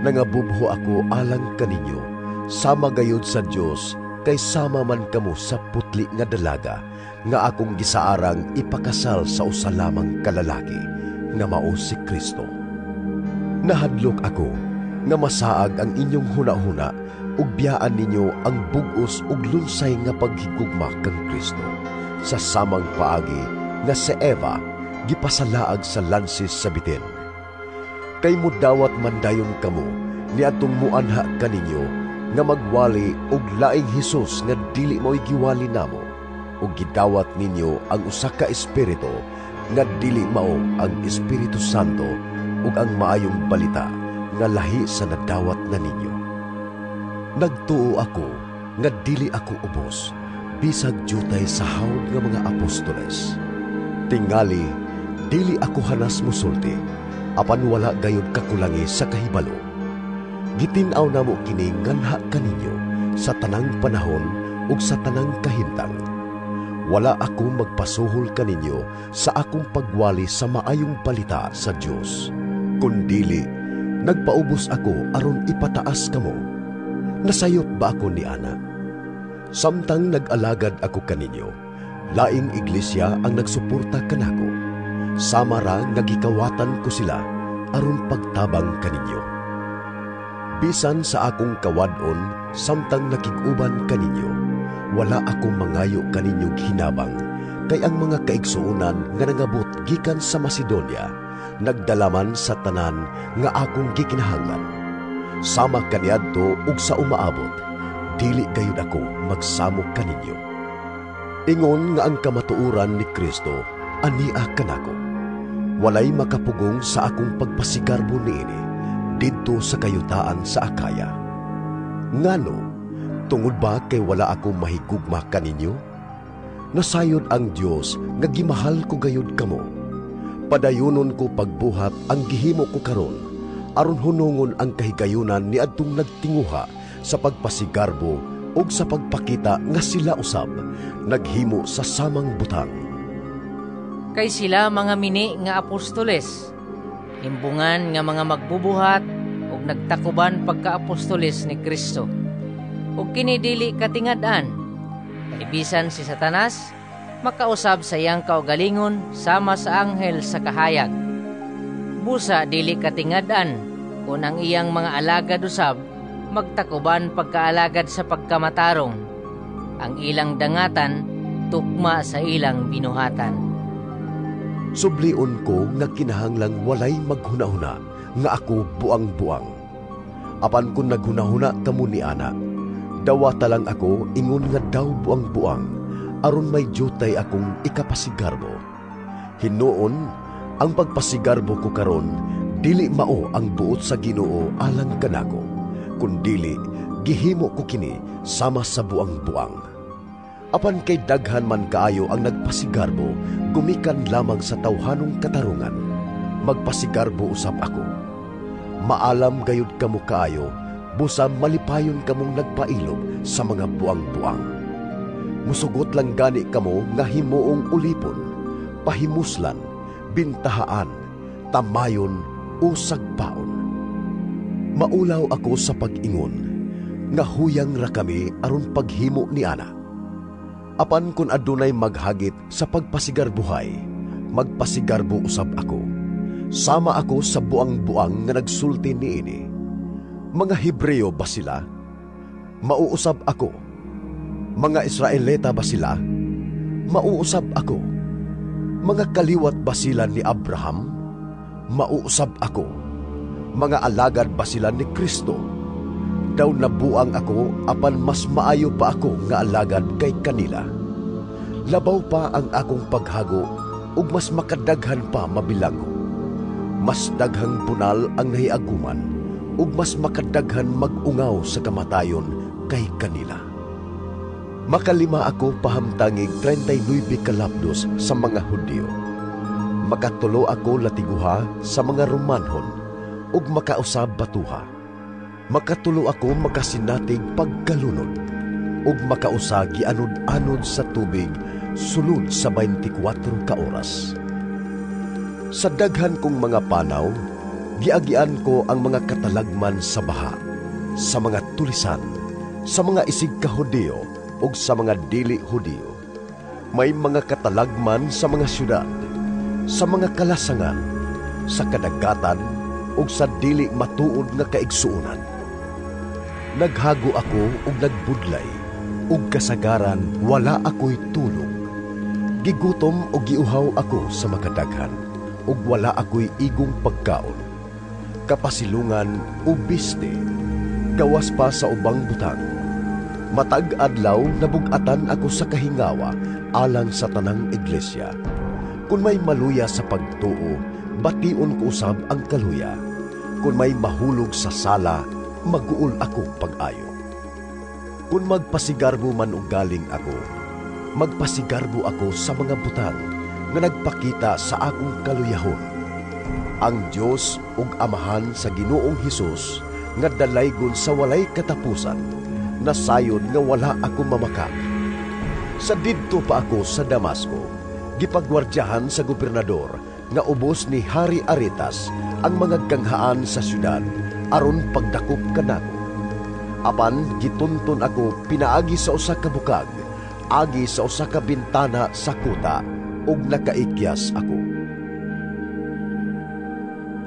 Nangabubho ako alang kaninyo, sama gayud sa Dios, kay sama man kamo sa putli nga dalaga, nga akong gisaarang ipakasal sa usa lamang ka lalaki, nga mao si Kristo. Nahadlok ako nga masaag ang inyong hunahuna ug biyaan ninyo ang bug-os ug lunsay nga paghigugma kang Kristo sa samang paagi nga si Eva gipasalaag sa lansis sa bitin. Kay mudawat man dayon kamo niadtong muanha kaninyo nga magwali og laing Hesus nga dili mao'y giwali namo, ug gidawat ninyo ang usa ka espiritu nga dili mao ang Espiritu Santo ug ang maayong balita nga lahi sa nadawat na ninyo. Nagtuo ako nga dili ako ubos bisag jutay sa hawd nga mga apostoles. Tingali dili ako hanas mosulti, apan wala gayud kakulangi sa kahibalo. Gitin-aw namo kini nganha kaninyo sa tanang panahon ug sa tanang kahimtang. Wala ako magpasuhol kaninyo sa akong pagwali sa maayong balita sa Dios. Kundili nagpaubos ako aron ipataas kamo. Nasayop ba ako ni Ana? Samtang nag-alagad ako kaninyo, laing iglesia ang nagsuporta kanako. Sama ra nga gikawatan ko sila aron pagtabang kaninyo. Bisan sa akong kawad-on samtang nakig-uban kaninyo, wala ako mangayo kaninyo hinabang, kay ang mga kaigsuonan nga nangabot gikan sa Macedonia nagdalaman sa tanan nga akong gikinahanglan. Sama kaniadto ug sa umaabot, dili gayud ako magsamok kaninyo. Ingon nga ang kamatuoran ni Kristo ania kanako. Walay makapugong sa akong pagpasigarbo niini didto sa kayutaan sa Akaya. Ngano, tungod ba kay wala ako mahigugma kaninyo? Nasayod ang Dios nga gimahal ko gayud kamo. Padayonon ko pagbuhat ang gihimo ko karon aron hunungon ang kahigayunan ni adtong nagtinguha sa pagpasigarbo ug sa pagpakita nga sila usab naghimo sa samang butang. Kay sila mga mini nga apostoles, imbungan nga mga magbubuhat ug nagtakuban pagka-apostoles ni Kristo. Ug kini dili katingad-an, kay bisan si Satanas makausab sa iyang kaugalingon sama sa anghel sa kahayag. Busa dili katingad-an kung ang iyang mga alagad usab magtakuban pagkaalagad sa pagkamatarong. Ang ilang dangatan tukma sa ilang binuhatan. Sublion ko nga kinahanglang walay maghunahuna nga ako buang-buang. Apan kung naghunahuna kamo ni ana, dawata lang ako ingon nga daw buang-buang aron may jutay akong ikapasigarbo. Hinuon, ang pagpasigarbo ko karon dili mao ang buot sa Ginoo alang kanako, kundili gihimo ko kini sama sa buang-buang. Apan kay daghan man kaayo ang nagpasigarbo gumikan lamang sa tawhanong katarungan, magpasigarbo usab ako. Maalam gayud kamo kaayo, busa malipayon kamong nagpailob sa mga buang-buang. Musugot lang gani kamo nga himuong ulipon, pahimuslan, bintahaan, tamayon o sagpaon. Maulaw ako sa pag-ingon, nga huyang ra kami aron paghimo ni ana. Apan kun adunay maghagit sa pagpasigarbuhay, magpasigarbo usab ako. Sama ako sa buang-buang nga nagsulti niini. Mga Hebreo ba sila? Mauusab ako. Mga Israelita ba sila? Mauusab ako. Mga kaliwat ba sila ni Abraham? Mauusab ako. Mga alagad ba sila ni Kristo? Daw nabuang ako, apan mas maayo pa ako nga alagad kay kanila. Labaw pa ang akong paghago, ug mas makadaghan pa mabilanggo. Mas daghang bunal ang nahiaguman, ug mas makadaghan mag-ungaw sa kamatayon kay kanila. Makalima ako pahamtangig 39 kalapdos sa mga Hudiyo. Makatulo ako latiguha sa mga Romanhon, ug makausab batuha. Makatulo ako makasinatig pagkalunod, ug makausa gianod-anod sa tubig sulod sa 24 ka oras. Sa daghan kong mga panaw, giagian ko ang mga katalagman sa baha, sa mga tulisan, sa mga isig ka Hudiyo ug sa mga dili Hudiyo. May mga katalagman sa mga syudad, sa mga kalasangan, sa kadagatan ug sa dili matuod nga kaigsuonan. Naghago ako ug nagbudlay, ug kasagaran wala ako'y tulog. Gigutom ug giuhaw ako sa makadaghan, ug wala ako'y igong pagkaon. Kapasilungan o biste, gawas pa sa ubang butang. Matag adlaw nabugatan ako sa kahingawa alang sa tanang iglesia. Kung may maluya sa pagtuo, bation ko usab ang kaluya. Kung may mahulog sa sala, maguol ako pag-ayo. Kung magpasigarbo man og galing ako, magpasigarbo ako sa mga butang nga nagpakita sa akong kaluyahon. Ang Dios ug Amahan sa Ginoong Hesus nga dalaygon sa walay katapusan, nasayod nga wala ako mamakak. Sa didto pa ako sa Damasco, gipagwardyahan sa gobernador nga ubos ni Hari Aretas ang mga ganghaan sa syudad aron pagdakop kanako. Apan gitunton ako pinaagi sa usa ka bukag, agi sa usa ka bintana sa kuta, ug nakaikyas ako.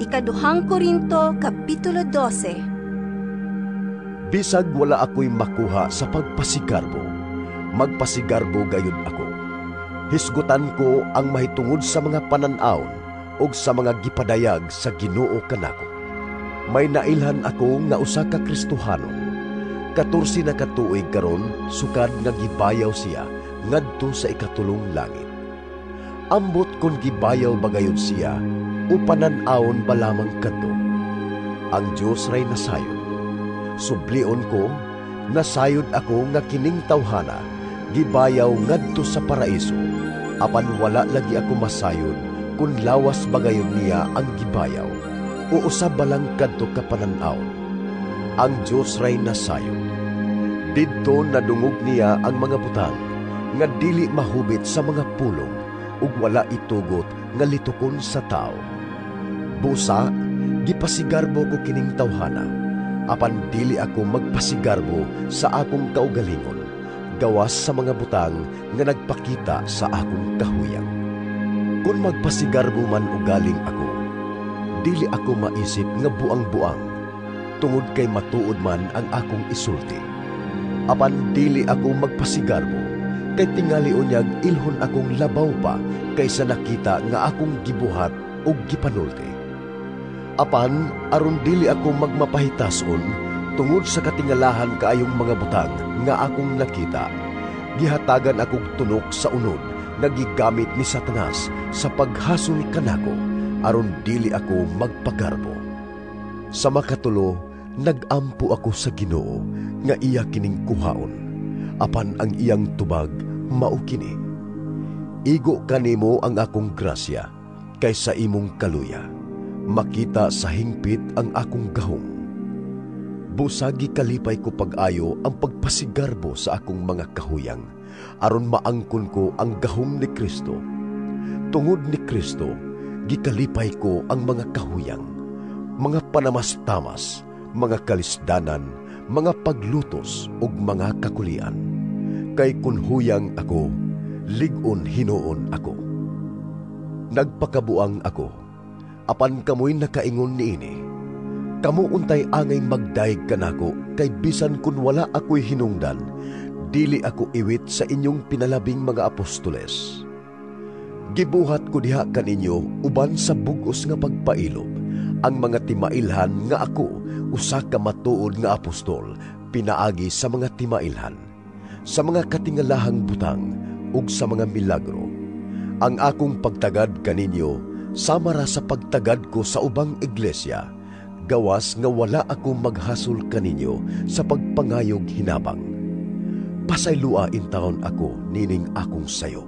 Ikaduhang Korinto, Kapitulo 12. Bisag wala ako'y makuha sa pagpasigarbo, magpasigarbo gayud ako. Hisgutan ko ang mahitungod sa mga panan-awon ug sa mga gipadayag sa Ginoo kanako. May nailhan ako nga usa ka Kristohanon. 14 na katuig karon sukad nga gibayaw siya ngadto sa ikatulong langit. Ambot kon gibayaw bagayod siya o panan-awon ba lamang kadto. Ang Dios ray nasayod. Sublion ko, nasayod ako nga kining tawhana gibayaw ngadto sa paraiso, apan wala lagi ako masayod kun lawas bagayon niya ang gibayaw o usab ba lang kadto ka panan-awon. Ang Dios ray nasayod. Didto nadungog niya ang mga butang nga dili mahubit sa mga pulong ug wala itugot nga litukon sa tao. Busa, gipasigarbo ko kining tawhana, apan dili ako magpasigarbo sa akong kaugalingon, gawas sa mga butang nga nagpakita sa akong kahuyang. Kung magpasigarbo man og galing ako, dili ako maisip nga buang-buang, tungod kay matuod man ang akong isulti. Apan dili ako magpasigarbo, kay tingali unyag ilhon akong labaw pa kaysa nakita nga akong gibuhat og gipanulti. Apan aron dili ako magmapahitason tungod sa katingalahan kaayong mga butang nga akong nakita, gihatagan akong tunok sa unod nga gigamit ni Satanas sa paghasol kanako aron dili ako magpagarbo. Sa makatulo, nag-ampo ako sa Ginoo nga iya kining kuhaon, apan ang iyang tubag mao kini: Igo kanimo ang akong grasya, kay sa imong kaluya makita sa hingpit ang akong gahom. Busagi kalipay ko pag-ayo ang pagpasigarbo sa akong mga kahuyang, aron maangkon ko ang gahom ni Kristo. Tungod ni Kristo, gikalipay ko ang mga kahuyang, mga panamastamas, mga kalisdanan, mga paglutos ug mga kakulian. Kay kun huyang ako, lig-on hinuon ako. Nagpakabuang ako, apan kamoy nakaingon niini. Kamo untay angay magdayeg kanako, kay bisan kun wala ako'y hinungdan, dili ako iwit sa inyong pinalabing mga apostoles. Gibuhat ko diha kaninyo uban sa bug-os nga pagpailob ang mga timailhan nga ako usa ka matuod nga apostol pinaagi sa mga timailhan, sa mga katingalahang butang ug sa mga milagro. Ang akong pagtagad kaninyo sama ra sa pagtagad ko sa ubang iglesia, gawas nga wala ako maghasol kaninyo sa pagpangayog hinabang. Pasaylua intawon ako nining akong sayo.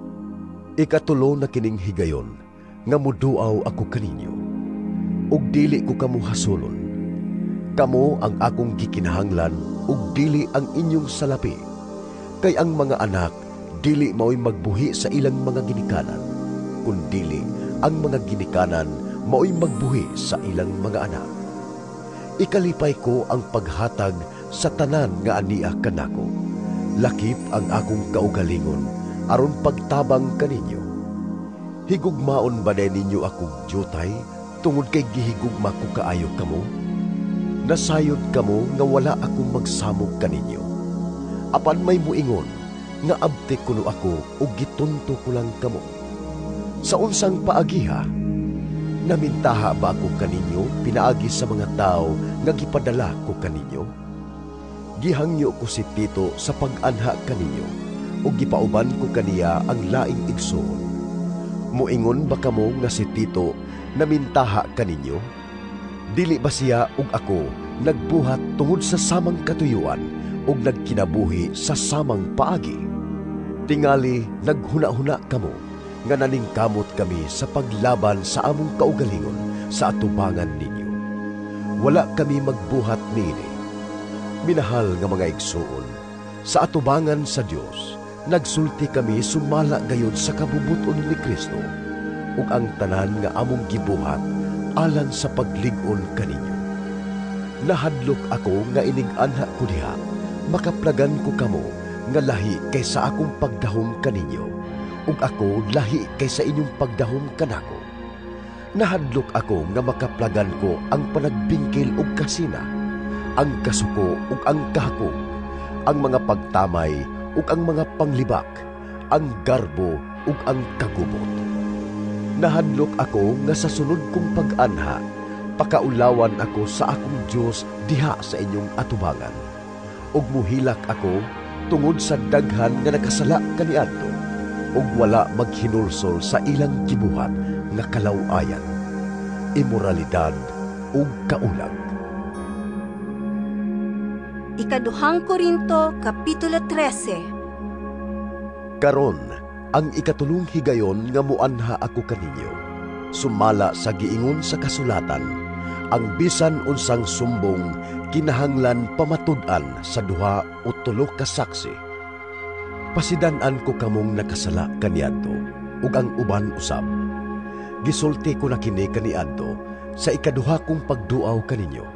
Ikatulo na kining higayon nga muduaw ako kaninyo, ug dili ko kamo hasulon. Kamo ang akong gikinahanglan ug dili ang inyong salapi, kay ang mga anak dili mao'y magbuhi sa ilang mga ginikanan, kundili ang mga ginikanan mao'y magbuhi sa ilang mga anak. Ikalipay ko ang paghatag sa tanan nga ania kanako, lakip ang akong kaugalingon aron pagtabang kaninyo. Higugmaon ba ninyo akong jutay tungod kay gihigugma ko kaayo kamo? Nasayod kamo nga wala akong magsamok kaninyo. Apan may muingon nga abte kuno ako ug gitunto ko lang kamo. Sa unsang paagiha? Namintaha ba ako kaninyo pinaagi sa mga tao nga gipadala ko kaninyo? Gihangyo ko si Tito sa pag-anha kaninyo ug gipauban ko kaniya ang laing igsoon. Muingon ba kamo nga si Tito namintaha kaninyo? Dili ba siya ug ako nagbuhat tungod sa samang katuyuan ug nagkinabuhi sa samang paagi? Tingali naghuna-huna kamo nga naningkamot kami sa paglaban sa among kaugalingon sa atubangan ninyo. Wala kami magbuhat niini. Minahal nga mga igsoon, sa atubangan sa Dios, nagsulti kami sumala gayud sa kabubuton ni Kristo, ug ang tanan nga among gibuhat alang sa paglig-on kaninyo. Nahadlok ako nga inig-anha ko diha, makaplagan ko kamo nga lahi kaysa akong pagdahom kaninyo, ug ako lahi kaysa inyong pagdahom kanako. Nahadlok ako nga makaplagan ko ang panagbingkil ug kasina, ang kasuko ug ang kahakog, ang mga pagtamay ug ang mga panglibak, ang garbo ug ang kagubot. Nahadlok ako nga sa sunod kong pag-anha, pakaulawan ako sa akong Dios diha sa inyong atubangan, ug muhilak ako tungod sa daghan nga nakasala kaniadto, ug wala maghinulsol sa ilang gibuhat nga kalaw-ayan, imoralidad ug kaulag. Ikaduhang Korinto, Kapitulo 13. Karon, ang ikatulong higayon nga muanha ako kaninyo, sumala sa giingon sa kasulatan, ang bisan unsang sumbong kinahanglan pamatud-an sa duha o tulo ka saksi. Pasidan-an ko kamong nakasala kaniadto ug ang uban usab. Gisulti ko na kini kaniadto sa ikaduha kong pagduaw kaninyo.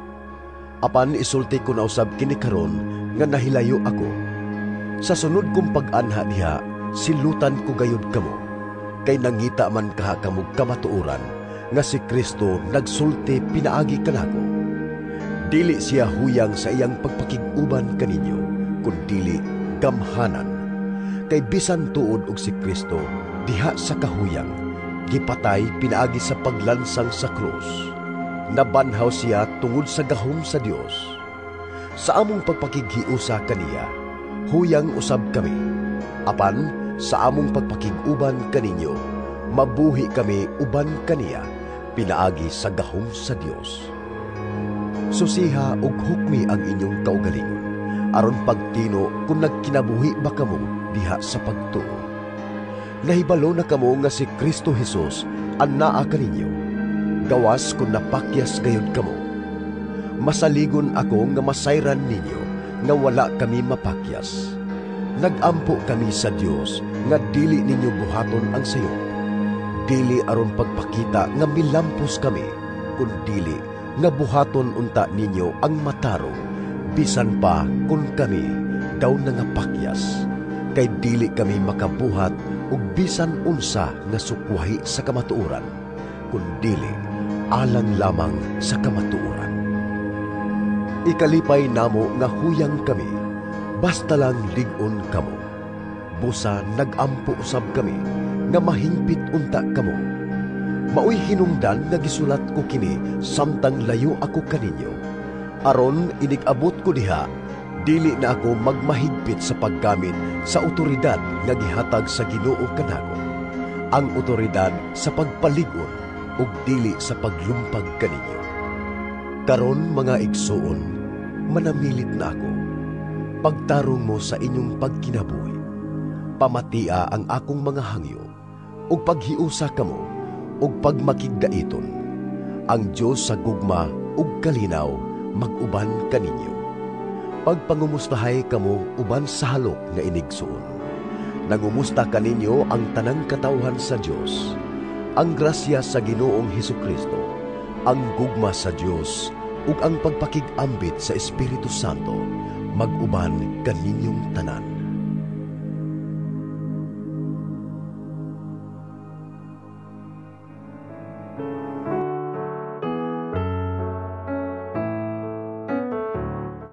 Apan isulti ko na usab kini karon nga nahilayo ako. Sa sunod kong pag-anha diha, silutan ko gayud kamo, kay nangita man kaha kamo kamatuoran nga si Kristo nagsulti pinaagi kanako. Dili siya huyang sa iyang pagpakig-uban kaninyo, kundili gamhanan. Kay bisan tuod og si Kristo diha sa kahuyang, gipatay pinaagi sa paglansang sa krus. Nabanhaw siya tungod sa gahom sa Dios. Sa among pagpakighiusa kaniya, huyang usab kami. Apan Sa among pagpakig-uban kaninyo, mabuhi kami uban kaniya pinaagi sa gahom sa Dios. Susiha ug hukmi ang inyong kaugalingon aron pagtino kung nagkinabuhi ba kamo diha sa pagtuo. Nahibalo na kamo nga si Kristo Jesus ang naa kaninyo, gawas kung napakyas gayud kamo. Masaligon ako nga masayran ninyo nga wala kami mapakyas. Nagampo kami sa Dios nga dili ninyo buhaton ang sayop. Dili aron pagpakita nga milampos kami, kun dili nga buhaton unta ninyo ang matarong, bisan pa kun kami daw nangapakyas. Kay dili kami makabuhat og bisan unsa nga sukwahi sa kamatuoran, kun dili alang lamang sa kamatuoran. Ikalipay namo nga huyang kami, basta lang lig-on kamo. Busa nagampo usab kami nga mahingpit unta kamo. Maoy hinungdan nga gisulat ko kini samtang layo ako kaninyo. Aron inig-abot ko diha, dili na ako magmahigpit sa paggamit sa otoridad nga gihatag sa Ginoo kanako. Ang otoridad sa pagpalig-on ug dili sa paglumpag kaninyo. Karon mga igsuon, manamilit na ako. Pagtarong mo sa inyong pagkinabuhi. Pamatia ang akong mga hangyo, ug paghiusa kamo, ug pagmakigdaiton. Ang Dios sa gugma ug kalinaw mag-uban kaninyo. Pagpangumustahay kamo uban sa halok nga inigsuon. Nangumusta kaninyo ang tanang katawhan sa Dios. Ang grasya sa Ginoong Hesukristo, ang gugma sa Dios, ug ang pagpakig-ambit sa Espiritu Santo mag-uban kaninyong tanan.